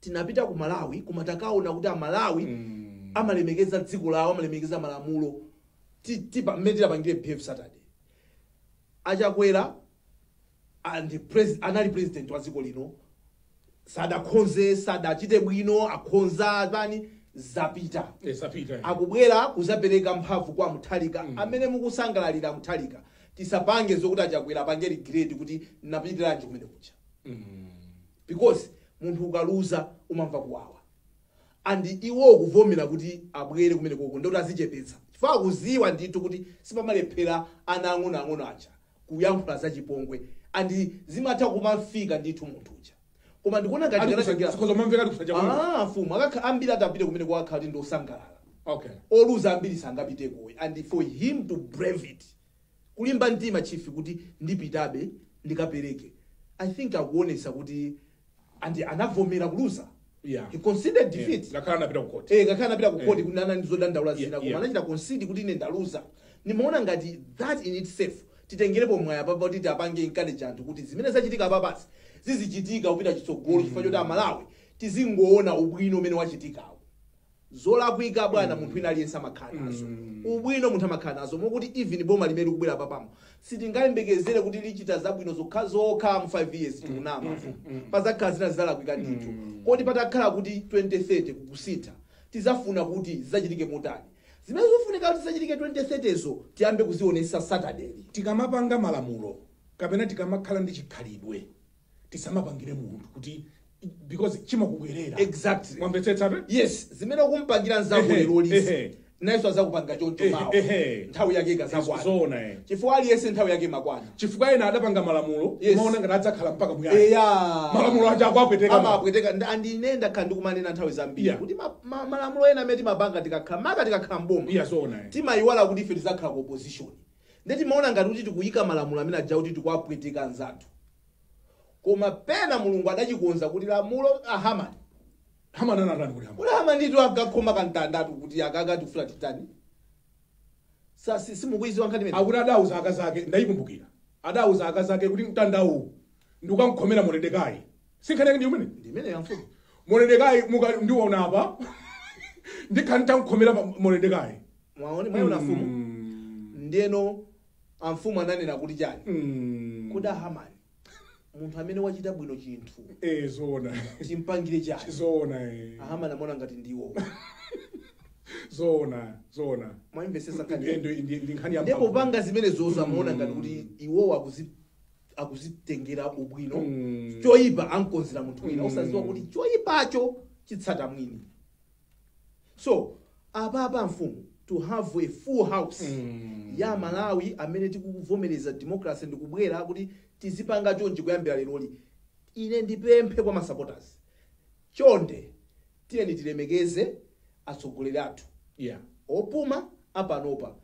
tinapita ku Malawi koma takaona kuti Amalawi amalemekeza dziko lawo, amalemekeza malamulo, mmene tilapangire behave Saturday, aChakwera and anali president wa dziko lino, sadakhonze, sadachite bwino, akhonza pani, zapita. Sapita. Akubwera kuzapereka mphamvu kwa Mutharika amene mukusangalalira Mutharika. Tisapange zokuti aChakwera apange regret kuti napitiranji kumene kuja, because munthu ukaluza umamva kuwawa, and iwo kuvomera kuti abwere kumene koko ndikuti azichepetsa, chifukwa akuziwa ndithu kuti sipamalephera ana ang'onoang'ono aja kuyankhula zachipongwe, and zimatha kumafika ndithu munthu uja. Koma ndikuona ngati kanatengera Sikhoza mamveka kusanja kuno. Ah, mfumu akakha ambiri atapite kumene kwakhala kuti ndiosangalala. Oluza ambiri sangapiteko, and for him to brave it, kulimba mtima chief kuti ndipitabe ndikapereke, I think akuonesa kuti and anavomera kuluza. He conceded defeat. Ngakhale anapita ku court. Eh, ngakhale anapita ku court kuti nana ndizodandaula zina, koma anachita concede kuti ine ndaluza. Nimaona ngati that in itself titengerepo mwaya papa kuti tiapange encourage anthu kuti zimene zachitika papasi zizichitika kupita chitsogolo, chifukwa choti Amalawi tizingoona ubwino umene wachitikawo. Zolakwika, bwana, munthu wina aliyense amakhala nazo. Ubwino munthu amakhala nazo, mokuti even boma limene likubwera papamo sitingayembekezere kuti lichita zabwino zokha zokha mu 5 years, tikunama. Pazakhala zina zizalakwika ndithu. Kodi patakhala kuti 2030 kukusintha, tizafuna kuti zizachitike motani? Zimene zofunika kuti zizachitike 2030 zo tiyambe kuzionesa Saturday. Tikamapanga malamulo kapena tikamakhala ndi chikhalidwe, tisamapangire munthu kuti because chimakubwerera. Mwamvetsetsa? Yes, zimene ukumpangira nzako lero lisi, nayenso azakupanga choncho mawa, nthawi yake ikazakwana. Zoona, eh. Chifukwa aliyense nthawi yake imakwana. Chifukwa ena adapanga malamulo, maona ngati adzakhala mpaka muyaya. Malamulo aja akuapweteka. Amapweteka. Andine ndakhala ndikumanena nthawi zambiri kuti malamulo ena amene timapanga tikakhala, maka tikakhala mboma, Iya, zoona, eh. timayiwala kuti ife tizakhala ku opposition, ndi timaona ngati kuti tikuyika malamulo amene aja kuti tikuapweteka anzathu. Koma pena Mulungu adachikonza kuti lamulo ahamani. Hamani anatani kuti Hamani? Kuti Hamani nditu akakhoma kantandatu kuti akaka tikufuna titani. Simukuiziwa nkhani imene? Akuti adauza akazi ake, ndayikumbukira, adauza akazi ake kuti mtandawu Ndikukamkhomera Moredekai. Sinkhani yake ndi umene? Ndimene ya mfumu. Moredekai ndiwaona apa, ndikhani tamkhomera Moredekai. Mwaone, mwaona mfumu? Ndiyeno amfumu ananena kuti chani? Kuda Hamani, munthu amene wachita bwino chinthu, Zoona. timpangire chani? Zoona. Ahamani amaona ngati ndiwo. Zoona, zoona. Mwayimvesesa nkhani? Ndi nkhani ya Ndipo mphamvu. panga zimene zonse amaona ngati kuti iwowo akuzitengera ubwino. Choyipa ankonzera munthu wina, osadziwa kuti choyipacho chitsata mwini. So apapa mfumu, to have a full house ya Malawi amene tikuvomereza democracy ndikubwera kuti tizipanga chonchi kuyambira leroli, ine ndipemphe kwa masupporters, chonde tiyeni tilemekeze atsogoleri athu opuma apanopa.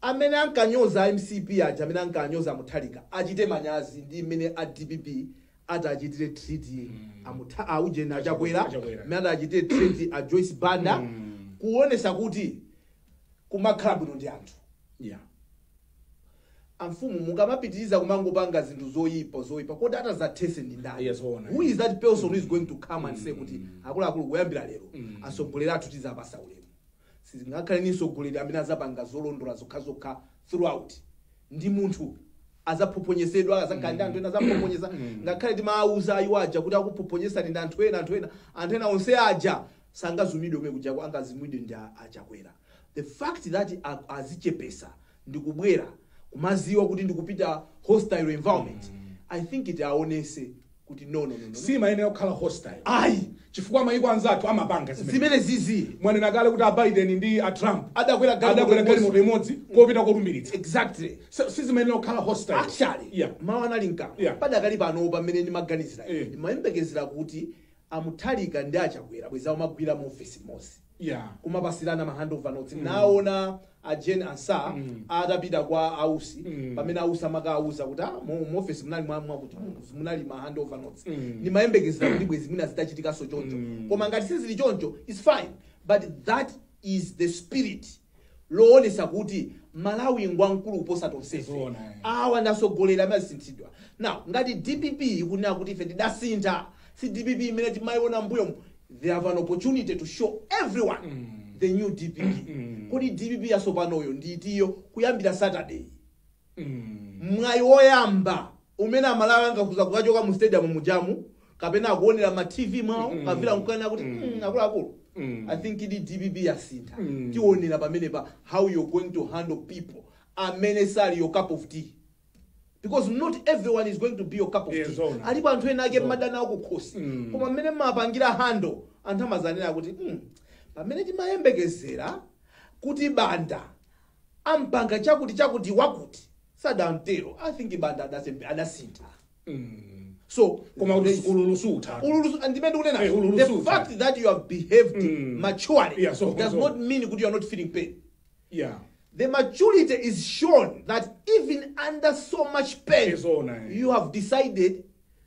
Amene ankanyoza MCP aja, amene ankanyoza Mutharika, achite manyazi ndi mmene a DPP atachitire treat amutha aujeni Achakwera, Achakwera. mmene atachitire treat a Joyce Banda, kuonesa kuti kumakhala bwino ndi anthu. Amfumu, mukamapitiriza kumangopanga zinthu zoyipa zoyipa, kodi atazathese ndi ndani? Yes, zoona. Who is that person who is going to come and say kuti akuluakulu, kuyambira lero atsogoleri athu tizapasa ulemu? Sizingakhale ni mtsogoleri amene azapanga zolondola zokhazokha throughout. Ndi munthu, azaphophonyesedwa, azakhala ndi anthu ena azaphoponyesa. Ngakhale timawauza iwo aja kuti akuphoponyesani ndi anthu ena, anthu ena, anthu ena onse aja sangazumidwe kumene kujako, angazumidwe ndi Achakwera. The fact that azichepesa ndi kubwera kumaziwa kuti ndikupita hostile environment, I think it aonese kuti no, no, no, no. Simayenera kukhala hostile. Ayi. Chifukwa mayiko anzathu amapanga zimene. Zimene zizi. Mwanena kale kuti a Biden ndi a Trump adakwera adakwera galimoto imodzi kopita kolumbiritsa. Exactly. So, sizimayenera kukhala hostile. Actually, mawu anali mkamwa. Padakali pano, pamene ndimaganizira, ndimayembekezera kuti Amuthalika ndi Achakwera bweza amagwira mu ofesi imodzi, kumapasirana ma handover notes. Naona a Jane Ansah atapita kwa Ausi, pamene Ausi amakauza kuti mu office munali mwakuti munali ma handover notes. Ndimayembekezera kuti bwezi mwina zitachitikanso choncho. Koma ngati sizili choncho, it's fine, but that is the spirit loonesa kuti Malawi ngwamkulu kuposa tonsefe. Zoona, eh. Awa ndasogolera amene asinthidwa. Now ngati DPP ikunena kuti ife tidasintha, si DPP imene timayiona mbuyomu, they have an opportunity to show everyone the new DPP. Kodi DPP yasopanoyo nditiyo? Kuyambira Saturday, mwayi woyamba umene Amalawi angakuza kukachoka mu stadium mujamu kapena akuonera ma TV mwawo, kavila nkukana kuti akuluakulu, I think idi DPP yasintha. Tionera pamenepa how you're going to handle people amene sali your cup of tea, because not everyone is going to be your cup of tea. Zoona. Alipo anthu ena ake madana ako kukhosi, koma mmene mmapangira handle, anthu amazanena kuti pamene timayembekezera kuti Banda ampanga chakuti chakuti wakuti sadamtero, I think Banda adasintha. So Koma kuti ululu sutha. Ululu ndimene ndikunena. Ululu The sutha. fact that you have behaved maturely Yeah, so- does so- not mean kuti you are not feeling pain. The maturity is shown that even under so much pain, Zoona, eh. you have decided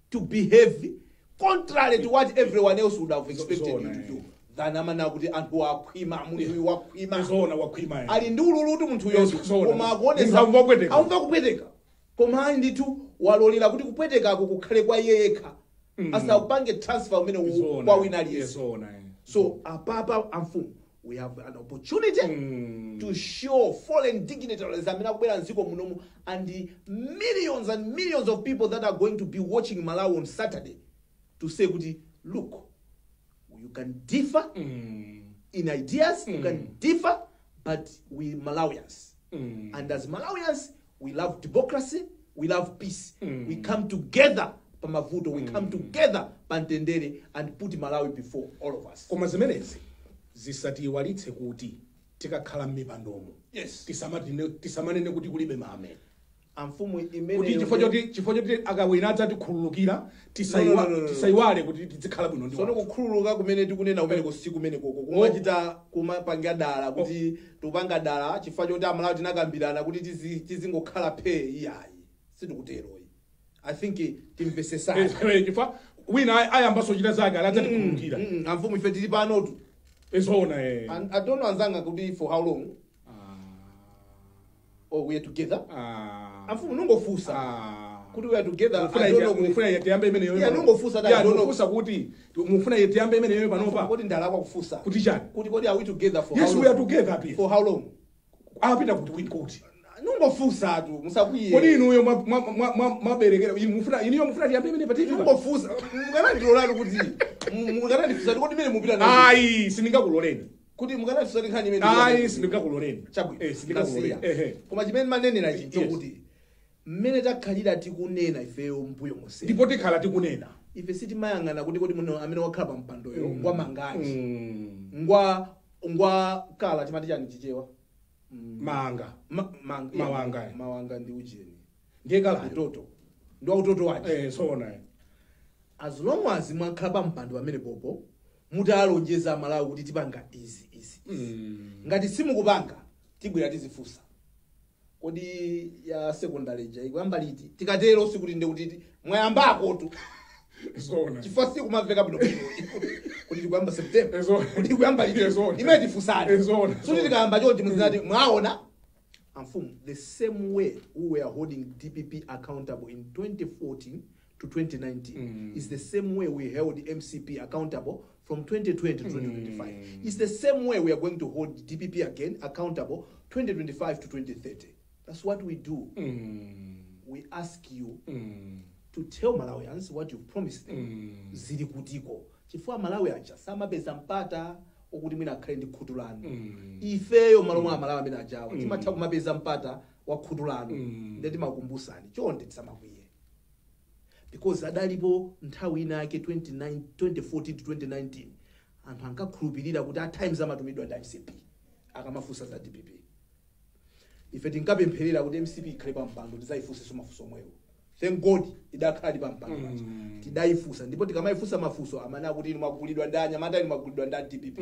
to behave contrary to what everyone else would have expected Zoona, you to eh. do. Than amana kuti anthu akhwima, munthu uyu wakhwima. Zoona, wakhwima, eh. Ali ndi ululu kuti munthu Yes, uyo, zoona. koma akuonesa Munthu amva kupweteka. Amva kupweteka, koma ali ndithu walolera kuti kupwetekako kukhale kwa iye yekha, asaupange transfer umene Zoona. kwa wina aliyense. Zoona, eh. So apapa amfumu, we have an opportunity to show foreign dignitaries amene akubwera mdziko munomu and the millions and millions of people that are going to be watching Malawi on Saturday to say kuti look, you can differ in ideas, you can differ, but we Malawians, and as Malawians we love democracy, we love peace. We come together pamavuto, we come together pamtendere and put Malawi before all of us. Koma zimenezi zisatiyiwalitse kuti tikakhala m'mipandomo, tisamanene kuti kulibe mame. Amfumu, imene Kuti chifukwa choti akawina adzatikhululukira, No, no, no, no, no. tisayiwale kuti tizikhala bwino ndi Sono wanthu. Kukhululuka kumene tikunena kumene kusi kumene koko kumachita kumapanga dala kuti tikupanga dala chifukwa choti Amalawi tinakambirana kuti tizingokhala phe, iyayi, sitikuteroyi. I think timvesesana. Chifukwa wina ayambaso chita zake ali adzatikhululukira. Amfumu, ife tili panotu. Zoona, eh. And I don't know anzanga kuti for how long or we are together. Amfumu, nungofunsa. Kuti we are together, I don't know kuti Mufuna tiyambe imeneyo? Yeah, nungofunsa that, I don't know. Mufunsa kuti mufuna tiyambe imeneyo panopa? Kodi ndalakwa kufunsa? Kuti chani? Kuti kodi are we together for Yes, how we long? are together, please. For how long? Apita kuti win kuti Nungofunsa tu, musakwiye. Kodi inuyo mwaberekera mufuna, inuyo mufuna tiyambe imene pa TV? Nungofunsa, mukanandilolani kuti mukanandifunsa kuti kodi imene mupita nayo? Ayi, sindingakuloleni. Kuti mukanandifunsa kuti nkhani imene Ayi, sindingakuloleni. Chabwino. Sindingakuloleni. Ndasiya. Ehe. Koma chimene manenera ichi nchokuti mmene takhalira tikunena ifeyo mbuyo monse, Ndipo tikhala tikunena. Ife sitimayang'ana kuti kodi muno amene wakhala pa mpandoyo ngwa mangaji, ngwa kala, timati chani Chichewa? Manga. Mawanga. Mawanga ndi ujeni. Ndiye kalayo. Utoto ndi wautoto wake. Eh, sona. As long as mwakhala pa mpando pamene popo, mutalonjeza Amalawi kuti tipanga izi, izi, izi, ngati simukupanga, tibwera tizifunsa, kodi ya secondary ija ikuyamba liti? Tikatero sikuti ndi kuti mwayambako tu. Sona. Chifukwa sikumamveka bwinobwino kuti tikuyamba September, Zona. kuti ikuyamba liti. Zona. Imene tifunsani. Zona. Suti tikayamba chonchi muzinati mwaona amfumu. The same way we were holding DPP accountable in 2014 to 2019 is the same way we held MCP accountable from 2020 to 2025. It's the same way we are going to hold DPP again accountable 2025 to 2030. That's what we do. We ask you to tell Malawians what you promised them. Zili kutiko? Chifukwa Malawi aja samapeza mpata okuti mwina akhale ndi khutu lanu. Ifeyo malo mwa Amalawi amene ajawa timatha kumapeza mpata wa khutu lanu. Ndiye timakumbusani, chonde tisamakwiye, because adalipo nthawi ina yake 29 2014 to 2019, anthu ankakhulupirira kuti at times amatumidwa ndi MCP akamafunsa za DPP. Ife tinkapempherera kuti MCP ikhale pa mpando tidzayifunsenso mafunso omwewo. Thank God idakhala pa mpando paja, tidayifunsa, ndipo tikamayifunsa mafunso amene akuti inu mwagulidwa ndi anyamata, inu mwagulidwa ndi DPP,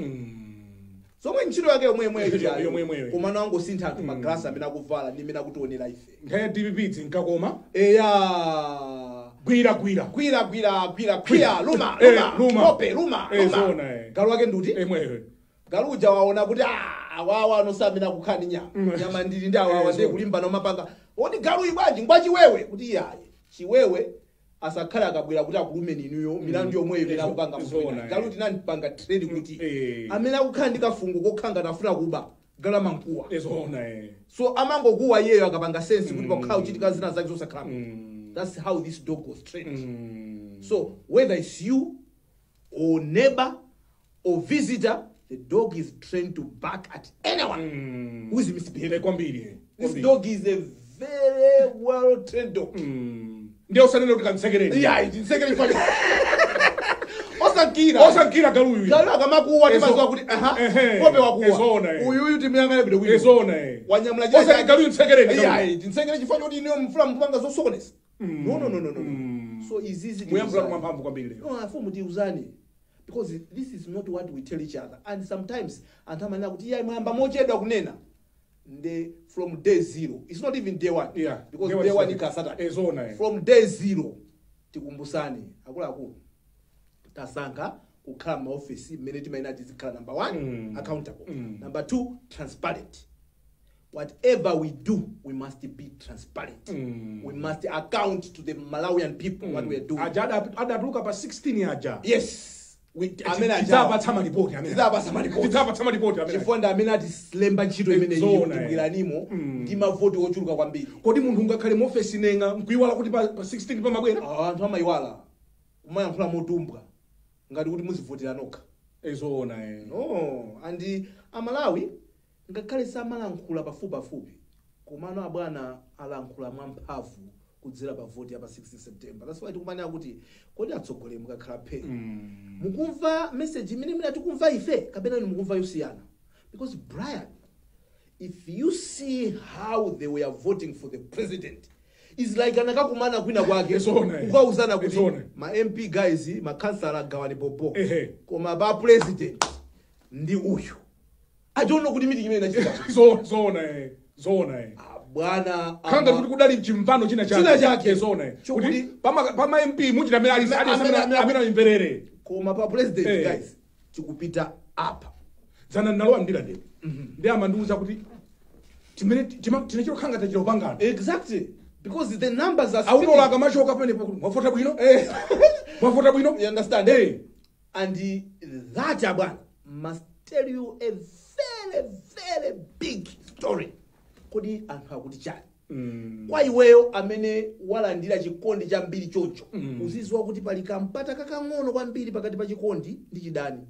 zomwe ntchito yake yomwemweyo. Yomwemweyo. Komano angosintha anthu magalasi amene akuvala ndi amene akutionera ife. Nthawi ya DPP zinkakoma. Eya. Gwira, gwira. Gwira, gwira, gwira, gwira, luma. Luma. Luma, kope, luma. Luma. Zona, eh. Galu wake nduti? Emweyo. Galu uja waona kuti ah, awawa anosamena kukhala ndi nyama, nyama ndili ndi awawa. Ndiye zona. kulimbana umapanga odi galu ibwanji ngwa chiwewe, kuti iyaye, chiwewe asakhale akabwera kuti akulumeni inuyo, milandu yomweyo imene akupanga munthu Zona, wina. eh. Galu tinandipanga train kuti amene akukhala ndi kafungo kokhanga tafuna kuba, galu amankuwa. Zona, eh. So amangokuwa iyeyo akapanga sense kuti pakukhala kuchitika zina zake zosakhala. That's how this dog was trained. So whether it's you or neighbor or visitor, the dog is trained to bark at anyone who is misbehaving. Kwambiri, eh. This Kwambiri. dog is a very well trained dog. Ndiye usanene kuti kamsekereni. Yeah, ndinsekere fani. Osankira. Osankira galuyu. Galu akamakuwa timaziwa kuti aha, kope wakuwa. Ezona, eh. Uyu uyu timuyang'ane bwino bwino. Ezona, eh. Wanyamula china Osati chake. galuyu msekereni. Yeah, ndinsekere chifukwa choti inuyo mfuna mupanga zosokoneza. No, no, no, no, no. So izizi Muyambula tiuzane. mwamphamvu kwambiri lero. No, afumu, tiuzane. Because this is not what we tell each other. And sometimes anthu amanena kuti iyayi, mwayamba mochedwa kunena. Nde from day zero. It's not even day one. Because Day one day is one Saturday. ika Saturday. Ezona, eh. From day zero tikumbusani akuluakulu, tasankha kukhala maofesi mmene timayenera tizikhala: number one, accountable; number two, transparent. Whatever we do, we must be transparent. We must account to the Malawian people what we are doing. Aja adatuluka pa 16 aja. Yes. Amene ajawa. Tidzapatsa malipoti amene. Tidzapatsa malipoti. Tidzapatsa malipoti amene. Chifukwa ndi amene atilemba ntchito imeneyi Zona, kuti eh. bweranimo ndi mavoti ochuluka kwambiri. Kodi munthu ungakhale mu ofesi nenga nkuiwala kuti pa 16 pamabwera? Ah, anthu amayiwala, kumayankhula motumbwa ngati kuti muzivotera nokha. Ezona, eh. No, and Amalawi ngakhale samalankhula pafupipafupi, komano abwana alankhula mwamphamvu kudzera pa voti ya pa 16 September. That's why tikumanena kuti kodi atsogoleri mukakhala phe, mukumva message imene mwina tikumva ife kapena inu mukumva yosiyana? Because Brian, if you see how they were voting for the president, is like anakakumana kwina kwake Ezona, eh. kukauzana kuti Ezona. ma MP guys, ma gawani bobo, koma pa president ndi uyu. I don't know kuti meeting imene inachitika. Zona, eh. Zona, eh. Ah, bwana, khanga kuti kudali chimvano china chake. China chake. Ezona, eh. Chokuti- Kuti pama MP muchita amene ali amene alimverere. Koma pa president, guys, tikupita apa. Dzana ndinalowa mndilande, ndi amandiuza kuti timene tinachiro khanga tachita kupangana. Because the numbers are Autola speaking. Akamachoka pamene mwavota bwino, mwavota bwino. You understand? And that, abwana, must tell you a very, very big story. Kodi anthu akuti chani kwa iweyo amene walandira chikondi chambiri choncho? Uziziwa kuti pali kampata kakang'ono kwambiri pakati pa chikondi ndi chidani.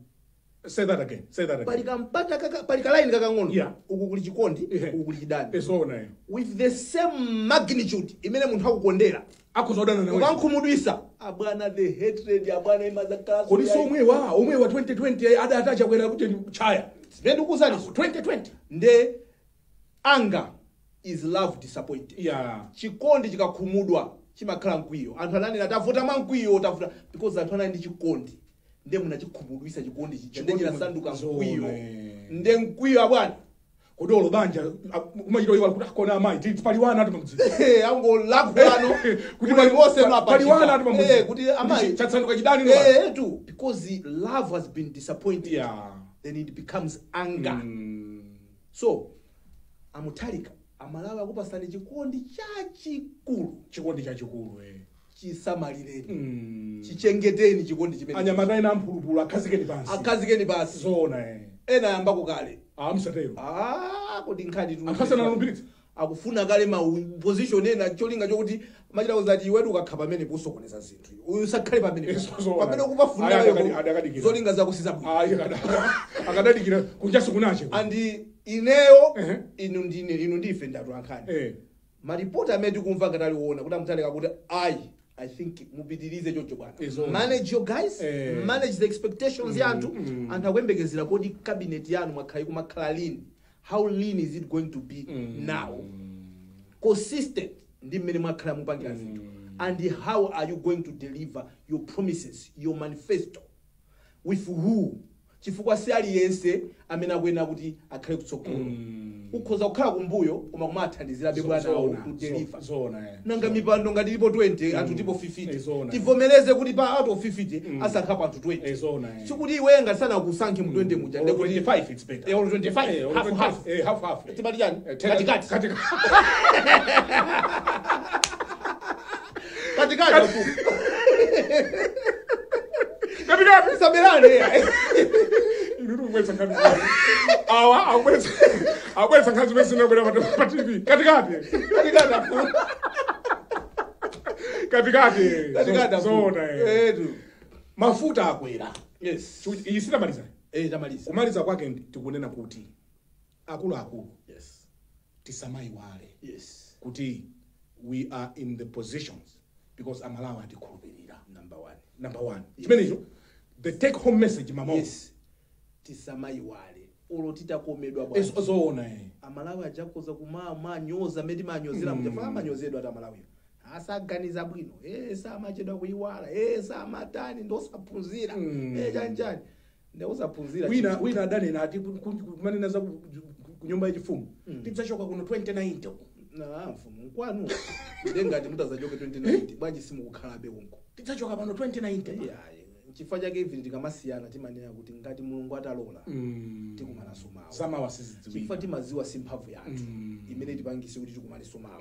Say that again, say that Pali again. Kampata kaka, pali kalaini kakang'ono. Uku kuli chikondi, uku kuli chidani. Esona eh. With the same magnitude imene munthu akukondera, akuzodana nawe, ukankhumudwisa, abwana, the hatred, abwana, imazakhala. Kodi si omwewa 2020 adati achakwera kuti chaya? Zimene ndikuwuzanizo. 2020. Nde anger is love disappointed. Chikondi chikakhumudwa chimakhala mkwiyo. Anthu ananena, "Tavota mwa mkwiyo, tavuta," because anthu anali ndi chikondi, nde munachikhumudwisa chikondi chija, nde Chikondi chinasanduka mkwiyo. Zone. Nde mkwiyo, abwana. Kodi olo banja umachita iwala kuti akona amayi pali wana ati pamudzi. Angolakhulano. Kuti onse pali wana ati pamudzi. Kuti amayi Chatsanduka chidani no. Tu because love has been disappointed, then it becomes anger. So a Mutharika, Amalawi akupasani chikondi chachikulu. Chikondi chachikulu eh. Chisamalireni, chichengeteni chikondi chimene. Anyamata ena amphulupulu akhazikeni pansi. Akhazikeni pansi. Zona eh. Ena ayambako kale. Ah, msatero. Ah, kodi nkhani Anthu asanalumbiritse. Akufuna kale ma position ena, cholinga chokuti machita kuzati iwetu ukakha pamene kusokoneza zinthu, uyu usakhale pamene. Zona. Pamene ukupafunira. Ayi, adakadikira. Zolinga zako sizabwino. Ayi, akadadikira kunjaso kunache. And ineyo, inu ndine, inu ndife ndatu ankhani, maripoti amene tikumva ngati aliwona kuti a Mutharika kuti ayi, I think mupitirize choncho, bwana. Izona. Manage your guys, manage the expectations ya anthu. Anthu akuyembekezera, kodi cabinet yanu mwakhala ikumakhala lean? How lean is it going to be now, consistent ndi mmene mwakhala mupangira zinthu? And how are you going to deliver your promises, your manifesto, with who? Chifukwa si aliyense amene akuyenera kuti akhale kutsogolo. Ukhoza kukhala kumbuyo koma kumathandizirabe bwanawo Zona, to deliver. Zona eh. Nanga mipando ngati ilipo 20, anthu tipo 50, Zona. tivomereze kuti pa out of 50 asankhapo anthu 20. Zona eh. Sikuti iwe ngati sanakusankhe mu 20 muja, Or ndekuti 25 it's better. Or 25, or half 25, half. Half half. Timati chani? Katikati. Katikati. Katikati afu. Katikati. Sabelane. Inu kubwetsa nkhani. Awa akubwetsa nkhani zimene zinabwera pa TV. Katikati. Katikati afu. Katikati. Katikati afu. Zona eh. Tu. Mafuta akwera. Yes. Iyi sitamaliza. Tamaliza. Kumaliza kwake tikunena kuti akuluakulu, tisamayiwale kuti we are in the positions because Amalawi atikhulupirira. Number 1. Number one, chimenecho the take home message mama. Yes, tisamayiwale olo titakomedwa bwanji. Zoona eh. Amalawi ajakoza kumanyoza mmene timanyozera muja, fa amanyozedwa ati Amalawiyo asaganiza bwino, samachedwa kuyiwala, samatani, ndosaphunzira, chanchani, ndausaphunzira. Wina adanena ati kumanena za ku nyumba yachifumu, tidzachoka kuno 2090 uku. Na mfumu nkwanu, ndengati mutazachoke 2090 bwanji simukukhalabe konko? Tidzachoka pano 2090. Iyayi, chifukwa chake even tikamasiyana timanena kuti ngati Mulungu atalola, tikumananso mawa. Zamawa Chifukwa sizidziwika. timaziwa si mphamvu yathu imene tipangise kuti tikumanenso mawa.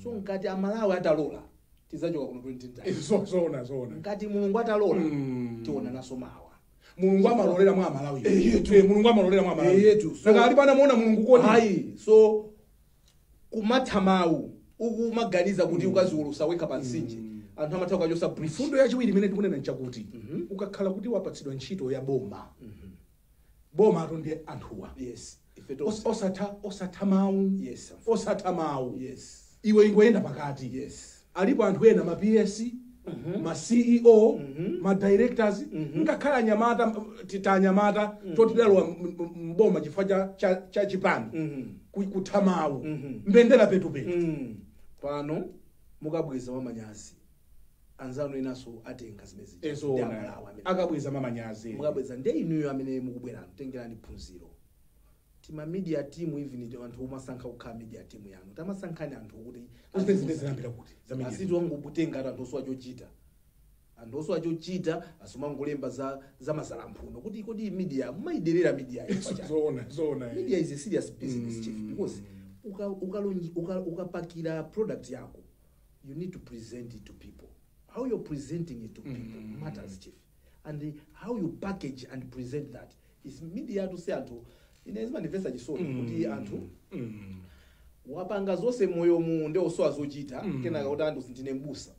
So ngati Amalawi atalola, tidzachoka kuno 2090. Zoona zoona. Ngati Mulungu atalola, tionananso mawa. Mulungu amalolera mwa Amalawi. Mulungu amalolera mwa Amalawi. Yetu. Nanga ali panamuona Mulungu kodi? Ayi, so kumatha mawu ukumaganiza kuti ukaziwulusa wekha pa mtsinje, anthu amatha kukachosa brief. Mfundo yachiwiri imene tikunena nchakuti ukakhala kuti wapatsidwa ntchito ya boma, boma ato ndi anthuwa. Yes, ife tonse. Osatha mawu. Osatha mawu. Iwe ingoyenda pakati. Alipo anthu ena, ma PS, ma CEO, ma directors, ngakhale anyamata, titanyamata totidalowa mboma chifukwa cha chipani, kutha mawu, mbendera petupetu. Pano mukabweza mamanyazi, anzanu enanso atenga zimene zija. Ndi Ezona. Amalawi amene Akabweza mamanyazi. Mukabweza, nde inuyo amene mukubwerano, tengerani phunziro. Tima media team, even anthu umasankha kukhala media team yanu, tamasankhani anthu kuti Zimene zimene zinambira kuti za media. Asitu wangokutenga ati anthu osowa chochita, anthu osowa chochita asumangolemba za mazalamphuno kuti kodi media mumayiderera media chifukwa chani? Zoona zoona eh. Media is a serious business, chief, because ukapakira product yako You need to present it to people. How you're presenting it to people matters, chief. And how you package and present that is media. To say anthu, ine zimandimvetsa chisoni kuti anthu wapanga zonse moyo mu ndi osowa zochita, kenaka kuti anthu ndine mbusa.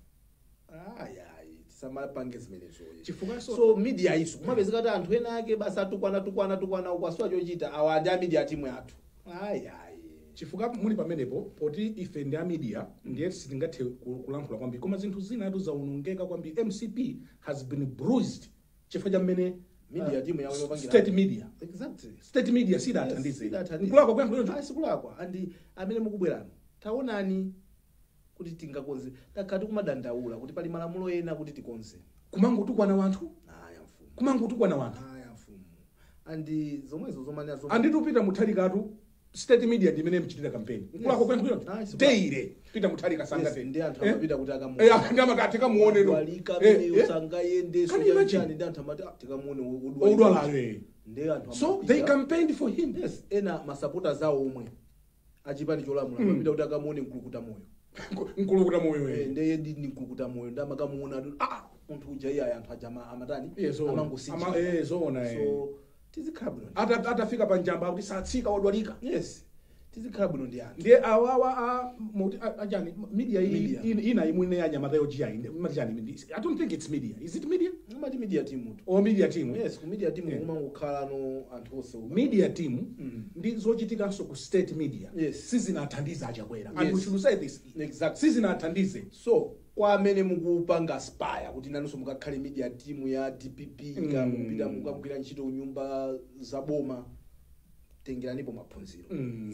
Ayayi, tisamapange zimenezo. Chifukwaso So media iso kumapezeka kuti anthu ena ake basi atukwana, tukwana, tukwana, ukwasowa chochita, awa ndi a media team yathu. Ayayi. Chifukwa muli pamenepo poti ife ndi a media, ndiye sitingathe kulankhula kwambiri, koma zinthu zina atu zaonongeka kwambiri. MCP has been bruised chifukwa cha mmene Media team yawo yopangira. State media. Exactly. State media sidathandize. Sidathandize. Nkulakwa kuyankhula? Ah, sikulakwa. And amene mukubwerano, taonani kuti tingakonze. Takhala tikumadandaula kuti pali malamulo ena kuti tikonze. Kumangotukwana wanthu. Aya mfumu. Kumangotukwana wanthu. Aya mfumu, and zomwezo zomanya zomwe. Anditu Peter Mutharikatu, state media ndimene mchitira campaign. Nkulakwa kuyankhula? Ah, sikulakwa. Deire Peter Mutharika sangate. Yes, ndi anthu Eh? amapita kuti akamuone. Eh, ndi amakati kamuone no. Walika Eh, amene eh. usangayende. Can you imagine? Ndi anthu amati, "Ah, tikamuone Odwalayo, eh. Ndi anthu So amapita. they campaigned for him. Yes, ena masupporters awo omwe achipani cholamula amapita kuti akamuone Mkulukuta Moyo. Mkulukuta Moyo, eh. Ndeye ndi Mkulukuta Moyo, ndi amakamuona ati, ah, munthu uja iye, anthu aja amatani? Eh, zoona. Amangosinja. Eh, zoona, eh. So tizikhala bwino Atafika panjamba kuti satsika, wadwalika. Yes, tizikhala bwino ndi anthu. Ndiye awawa a muti achani media iyi? Media. Ina imwene ya nyamata yojiya ine machani? I don't think it's media. Is it media? Amati media team tu. Or media team? Yes, ku media team Yeah. kumangokhala no anthu onse Media team ndi zochitikanso ku state media sizinathandize Achakwera, and we should say this. Sizinathandize. So kwa amene mukupanga aspire kuti nanunso mukakhale media team ya DPP, ka mukupita mukagwira ntchito nyumba za boma, tengeranipo maphunziro.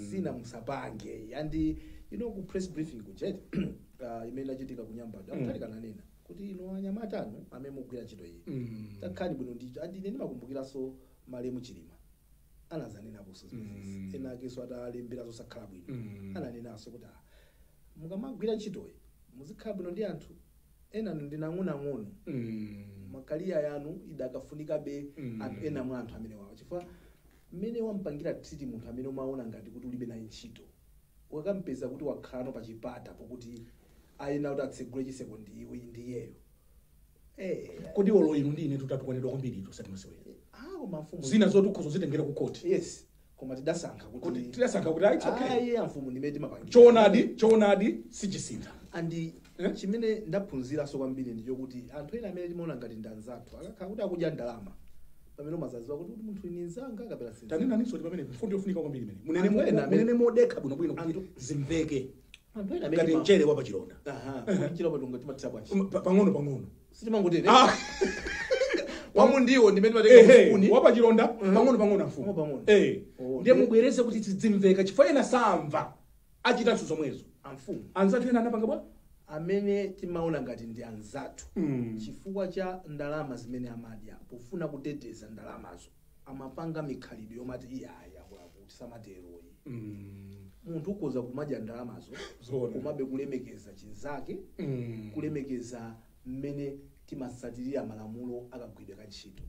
Sina musapange. And ku press briefing kujet imene inachitika ku Nyambadwe, a Mutharika ananena kuti ino anyamata anu amene mukugwira ntchito iyi, takhani bwino ndicho. And ine ndimakumbukiranso malemu Chilima anazanenaponso zimenezi. Ena akenso atalembera zosakhala bwino, ananenanso kuti, ah, mukamagwira ntchitoyi muzikhala bwino ndi anthu ena ndinang'onoang'ono, macareer yanu idakafunikabe anthu ena mwa anthu amene wawa, chifukwa mmene wampangira treat munthu amene umaona ngati kuti ulibe naye ntchito, ukakampeza kuti wakhalano pa chipata pokuti ayena kuti atsegule chiseko ndi iwe ndiyeyo, eh. Kodi olo inu ndi ine tutatukwanidwa kwambiri ito sati masewera? Ah, koma mfumu, Zina zoti ukhoza zitengera ku khoti. Yes, koma tidasankha kuti kuti tidasankha kuti, ah, it's okay. Ayi amfumu, ndimene timapangira. Choonadi, choonadi sichisintha. And Eh? chimene ndaphunziranso kwambiri ndi chokuti anthu ena amene timaona ngati ndi anzathu, akakhala kuti akudya ndalama, pamene umazaziwa kuti munthu ini nzanga kapena si nzanga. Tanenaninso ndi pamene mfundo yofunika kwambiri imene munene Anthu ena munene modekha bwinobwino kuti zimveke Anthu ena amene ngati mchere wa pachilonda. Aha, kuti mchere wapatonga timathira bwanji? Pang'ono pang'ono. Sitimangotere Ah, wamundiwo ndimene timatenga ehe, msipuni. wapachilonda pang'ono pang'ono, mfumu. Pang'ono pang'ono. Eh. Oh, ndiye mubwereze kuti zimveka, chifukwa ena samva, achitanso zomwezo. Amfumu, anzathu ena anapanga bwa amene timaona ngati ndi anzathu, chifukwa cha ndalama zimene amadya, pofuna kuteteza ndalamazo amapanga mikhalidwe yomati iyaya akuluakulu samateroyi. Munthu ukhoza kumadya ndalamazo Zoona. komabe kulemekeza chinzake, kulemekeza mmene timasatirira malamulo akagwidwe ka ntchito,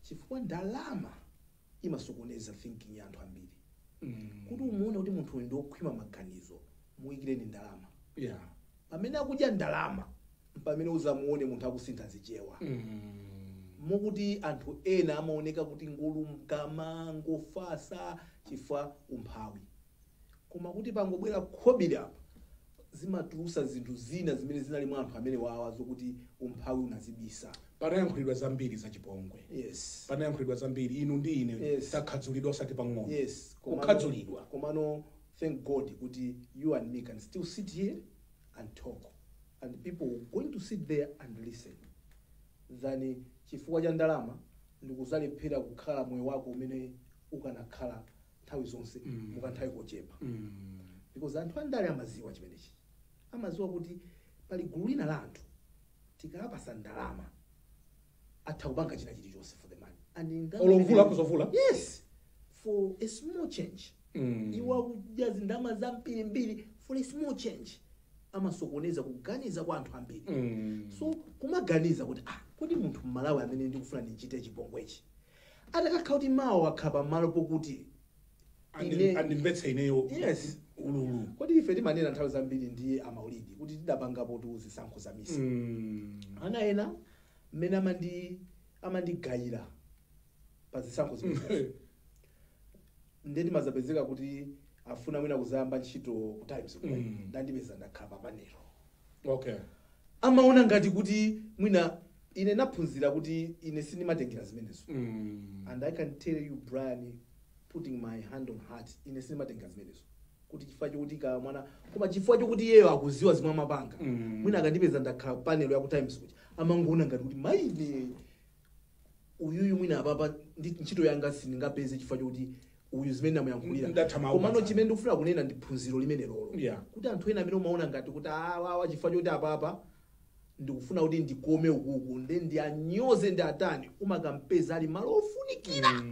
chifukwa ndalama imasokoneza thinking ya anthu ambiri. Kuti umuone kuti munthu uyu ndi wokhwima maganizo, muyikireni ndalama. Pamene akudya ndalama, pamene uzamuone munthu akusintha zichewa, mukuti anthu ena amaoneka kuti ngolungama, ngofasa, chifukwa umphawi. Koma kuti pangobwera khobiri apa, zimatulusa zinthu zina zimene zinali mwa anthu amene wawa, zokuti umphawi unazibisa. Panayankhulidwa zambiri zachipongwe. Panayankhulidwa zambiri. Inu ndi ine takhadzulidwa osati pang'ono. Kukhadzulidwa. Komano thank God kuti you and me can still sit here and talk, and people are going to sit there and listen, than chifukwa cha ndalama ndikuzalephera kukhala moyo wako umene ukanakhala nthawi zonse mukanthawi kochepa, because anthu andale amaziwa chimenechi, amaziwa kuti pali gulu lina la anthu tikapasa ndalama atha kupanga china chilichonse for the money. And in that Olomvula kuzovula. Yes, for a small change. Iwo akudya zindalama zambirimbiri, for a small change amasokoneza kuganiza kwa anthu ambiri. So kumaganiza kuti, ah, kodi munthu mmalawi amene ndikufuna ndichite chipongwechi atakakhala kuti mawa wakhala pamalo pokuti Andimvetse ineyo. Yes. Ululu. Kodi ife timanena nthawi zambiri ndi amaulidi kuti tidapangapo tu zisankho za MISA. Ana ena mmene amandigayira pa zisankho zimenezo, nde timazapezeka kuti afuna mwina kuzayamba ntchito ku Times, ndandipeza ndakhala pa panel. Amaona ngati kuti mwina ine naphunzira kuti ine sindimatengera zimenezo. And I can tell you, Brian, putting my hand on heart, ine sindimatengera zimenezo kuti chifukwa chokuti ka mwana, koma chifukwa chokuti iyeyo akuziwa zimwe amapanga. Mwina akandipeza ndakhala panel ya ku Times kuti amangoona ngati kuti maine uyuyu mwina apapa ndi ntchito yanga sindingapeze chifukwa chokuti uyu zimene namuyankhulira. Ndatha mawu Komano patsana. chimene ndikufuna kunena ndi phunziro limene lolo kuti anthu ena amene umaona ngati kuti awawa chifukwa chokuti apapa ndikufuna kuti ndikome ukuku nde ndianyoze ndi atani, umakampeza ali malo ofunikira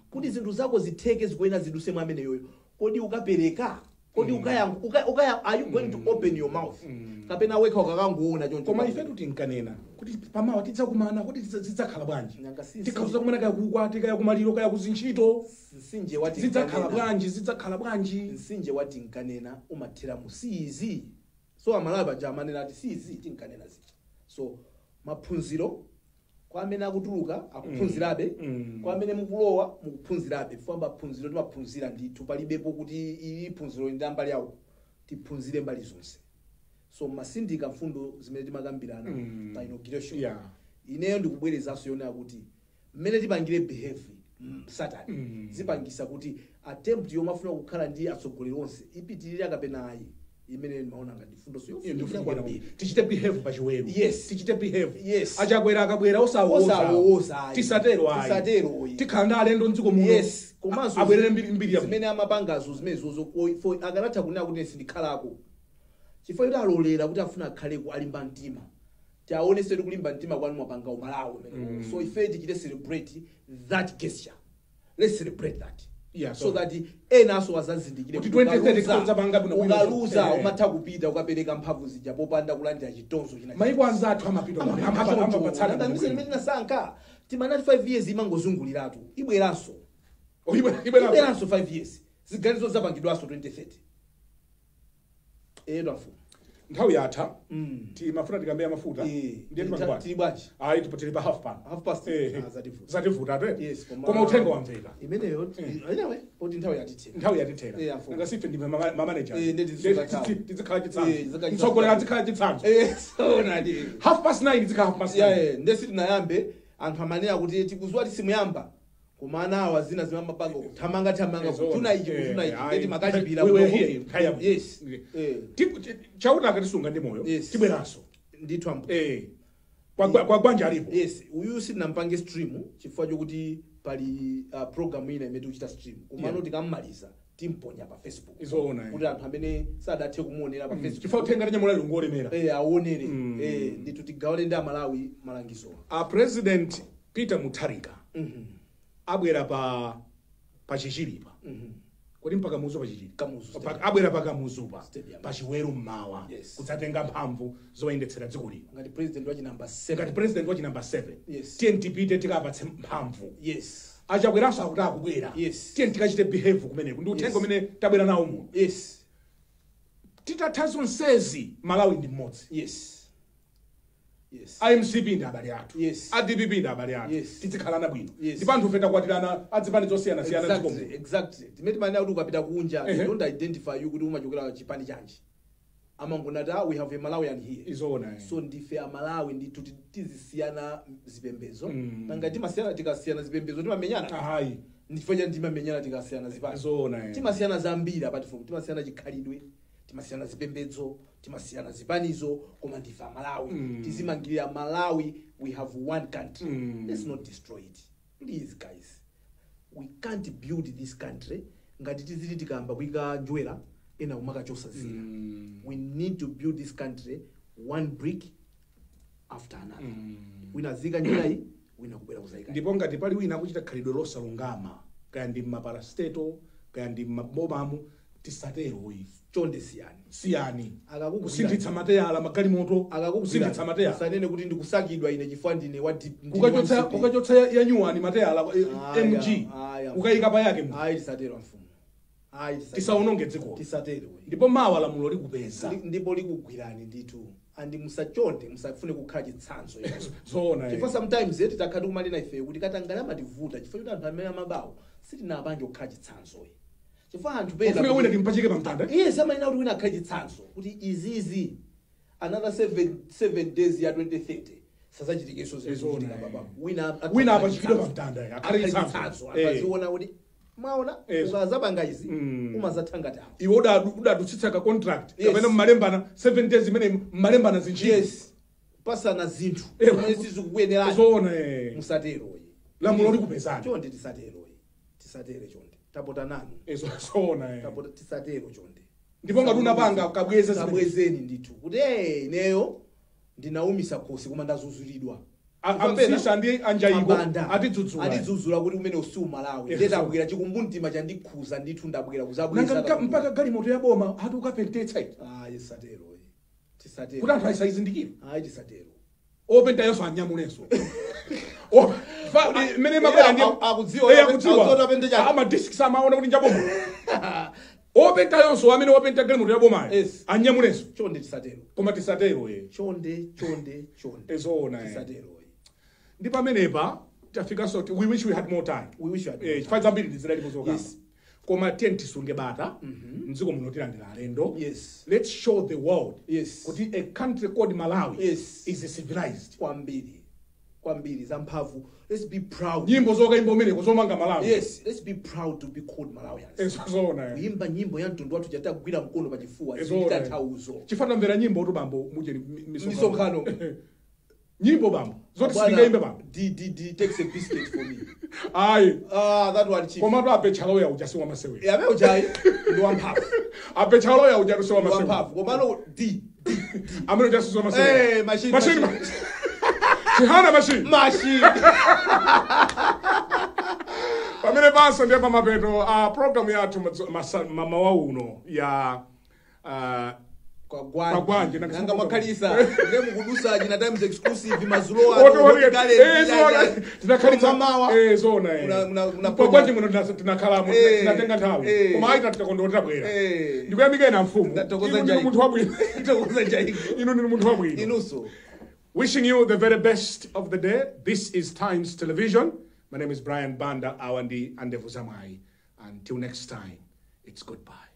kuti zinthu zako zitheke, zikuena ziduse mwa ameneyoyo. Kodi ukapereka? Kodi ukaya, are you going to open your mouth kapena wekha ukakangoona choncho? Koma ifetu tinkanena kuti pamawa tidzakumana, kuti zidzakhala bwanji? Nanga Tikhaluza kumana kaya kukwati, kaya kumaliro, kaya kuzintchito. Msinje wati Zidzakhala nkanena. bwanji? Zidzakhala bwanji? Msinje wati nkanena umathera mu sizi. So Amalawi paja amanena ati sizi tinkanena zija. So maphunziro kwa amene akutuluka akuphunzirabe, kwa amene mukulowa mukuphunzirabe. Famba phunziro timaphunzira ndithu, palibepo kuti ili phunziro ndi mbali yawo, tiphunzire mbali zonse. So masindika mfundo zimene timakambirana pa inauguration, ineyo ndikubwerezanso yonena kuti mmene tipangire behave Saturday zipangisa kuti attempt yomafuna kukhala ndi atsogoleri onse ipitirira kapena ayi. Imene ndimaona ngati mfundo Iyo yofunikira kwambiri. Tichite behave pachiweru. Tichite behave. Achakwera akabwera osawoza. Osawoza, ayi. Tisatero ayi. Tisatero ayi. Tikhala ndi alendo mdziko muno. Yes, komanso Abwerere mbiri mbiri yabwino. Zimene amapangazo zimenezozo akanatha kunena kuti sindikhalako, chifukwa kuti alolera kuti afuna akhaleko, alimba mtima. Tiaoneseni kulimba mtima kwanu, mwapanga umalawi umenewo. So ife tichite celebrate that gesture, let's celebrate that so that enanso azazindikire Kuti kuti 2030 tikonza bwino bwino. ukaluza umatha kupita ukapereka mphamvu zija popanda kulandira chitonzo china. Maiko anzathu amapita amapatsana. Amene tinasankha timanati 5 years imangozunguliratu, ibweranso. Oh, ibwera. Ibweranso 5 years, ziganizo zapangidwanso 2030 eyo mfumu. Nthawi yatha. Timafuna tikambe mafuta. Ndiye timangobwana. Tili bwanji? Ayi, tili pa half pano. Half past. Eh. Ah, zativuta. Zativuta ate. Yes, Koma uthenga wamveka. Imeneyo anyway, poti nthawi yatithera. Nthawi yatithera. Mfumu. Nanga sife ndi mamanager. Eh, ndi tizikhala thawu. Tizikhala Eh, chitsanzo. tizikhala chitsanzo. Mtsogoleri azikhala chitsanzo. Eh, sonadi. 9:30, izikhala 9:30. Yeah, ndesi tinayambe anthu amanena kuti tikuziwa tisimuyamba, koma ana awa zina zimamapanga kuthamanga thamanga, kutuna ichi, kutuna ichi, ndeti makachipira. We were here, nthawi yabwino. Yes. Chauta akatisunga ndi moyo, tibweranso. Ndithu ambu. Kwa gwanja alipo. Yes, uyu sitinampange stream chifukwa chokuti pali program ina imene tikuchita stream, komano tikammaliza timponya pa Facebook Izoona, eh. kuti anthu amene sadathe kumuonera pa Facebook, Chifukwa uthenga tinyamula lungolemera. Aonere. Ndithu tigawane ndi Amalawi malangizowa. A President Peter Mutharika abwera pa Chichiripa. Kodi mpaka Muzu, pa Chichiri? Kamuzu Stadium. Abwera pa Kamuzu pa Stadium. pa Chiweru mmawa kudzatenga mphamvu zoyendetsera dziko lino ngati president wachi number 7. Ngati president wachi number 7. Tiye tipite tikapatse mphamvu. Achabweranso akuti akubwera. Tiye tikachite behave kumeneko ndi uthenga umene tabwera nawo muno. Titatha zonsezi, Malawi ndi mmodzi. IMCP ndi abale athu. A DPP ndi abale athu. Tizikhalana bwino. Ndipo anthu ife takwatirana adzipani zosiyanasiyana dziko muno. Exactly, timene timanena kuti ukapita kunja, they don't identify you kuti umachokera chipani chanji, amangonati, "Ah, we have a Malawian here." Izoona, eh. So ndife Amalawi ndithu, tizisiyana zipembezo. Nanga timasiyana, tikasiyana zipembezo timamenyana? Ayi. Ndifo chani timamenyana tikasiyana zipani? Zoona, eh. Timasiyana zambiri apart from timasiyana chikhalidwe, timasiyana zipembedzo, timasiyana zipanizo, koma ndife Amalawi. Tizimangirira Malawi. We have one country. Let's not destroy it, please guys. We can't build this country ngati tiziti tikamba kuyika njwera ena kumakachosa zina. We need to build this country one brick after another. Wina zika njira iyi, wina kubwera kuzayika. Ndipo ngati pali wina akuchita khalidwe losalungama, kaya ndi mmaparastatal, kaya ndi mmabomamu, tisateroyi. Chonde siyani. Siyani. Akakugwira- Kusinthitsa mateyala magalimoto, kusinthitsa mateyala. Usanene kuti ndikusakidwa ine chifukwa ndine wa ndine wa Kukachotsa MCP. kukachotsa ya nyuwani mateyala, Aya, MG aya. ukayika pa yake mu Ayi, tisatero mfumu. Ayi, tisatero. Tisaononge dziko. Tisatero. Ndipo mawa lamulo likupeza. Ndipo likugwirani ndithu. Andi musachonde, musafune kukhala chitsanzo. Zoona. Chifukwa sometimes eti takhala tikumanena ifeyo kuti katangale amativuta chifukwa choti anthu amene amabawo sitinapange kukhala chitsanzo. Chifukwa anthu pena Ufunika wina timpachike pamtanda. Iye samanena kuti wina akhale chitsanzo kuti izizi another 7 days ya 2030 sazachitikenso zikuchitika baba. Wina Wina apachikidwe pamtanda, akhale akhale chitsanzo. chitsanzo, aziona kuti mwaona ukazapanga izi umazatha ngati awo. Iwe udadutsitsa ka contract kapena mmalembana 7 days imene mmalembana zintchito. Yes, pasana zinthu zimene sizikukuyenerani. Zoona. Musatero. Lamulo likupezani. Chonde tisatero. Tisatere chonde. Tapota nanu. Zoona. Tapota, tisatero chonde. Ndipo ngati unapanga kabweze zimene. Kabwezeni ndithu. Kuti ineyo ndinawumisa khosi koma ndazuzulidwa. Amsisa ndi anjayiko Abanda. atidzudzula. Atidzudzula kuti umene usiwu Malawi. Ndiye tabwera chikumbumtima chandikhuza ndithu, ndabwera kuzabweza. Nanga mpaka galimoto ya boma ati ukapentetsa iti. Ayi, tisatero. Tisatero. Kuti anthu aisayizindikire. Ayi, tisatero. Openta yonso anyamulenso. Mmene mabwera ndi Akudziwa, akudziwa. akudziwa apente chake. Ama discs amaona kuti njaboma. Openta yonso amene wapenta galimoto ya bomayo anyamulenso. Chonde tisatero. Koma tisatero. Chonde, chonde, chonde. Zoona. Tisatero. Ndi pamenepa tafikanso we wish we had more time. We wish we had more Chifukwa zambiri ndizidalipo zokamba. Koma tiye tisunge bata. Mdziko muno tilandira alendo. Let's show the world kuti a country called Malawi is civilized. Kwambiri. Kwambiri zamphamvu. Let's be proud. Nyimbo zokayimba umeneko zomanga Malawi. Yes, let's be proud to be called Malawians. Zoona. Kuyimba nyimbo ya mtundu wathu chatagwira mkono pachifuwa Zoona. zitanthauzo. Chifukwa tamvera nyimbo tu bambo muje Misonkhano. Nyimbo bambo. Zoti Bwana, sitingaimbe bambo. D D D takes a biscuit for me. Ayi. Ah, that one chief. Koma tu apetchalo ya uja si wamasewera. Ya me ujai ndi wamphamvu. Apetchalo ya uja si Ndi wamasewera. wamphamvu. Komano D D. Amene uja si wamasewera. Machine, Machine. machine. Chihana machine. Machine. Pamene panso ndiye pamapeto a program yathu mamawa uno ya Kwagwanji. Kwagwanji, Nanga mwakhalisa. Ndiye mukudusa jina Times exclusive mazulo ano. Tinakhalitsa Mamawa. Zona. Kwagwanji muno tinakhalamo, tinatenga nthawi. Koma ayi tatikakondwa tabwera. Ndikuyamikeni amfumu. Ndathokoza Inu ndinu Njai. munthu wabwino. Ndathokoza Njai. Inu ndinu munthu wabwino. Inuso. Wishing you the very best of the day. This is Times Television. My name is Brian Banda, awa ndi Andevu Zamai. Until next time, it's goodbye.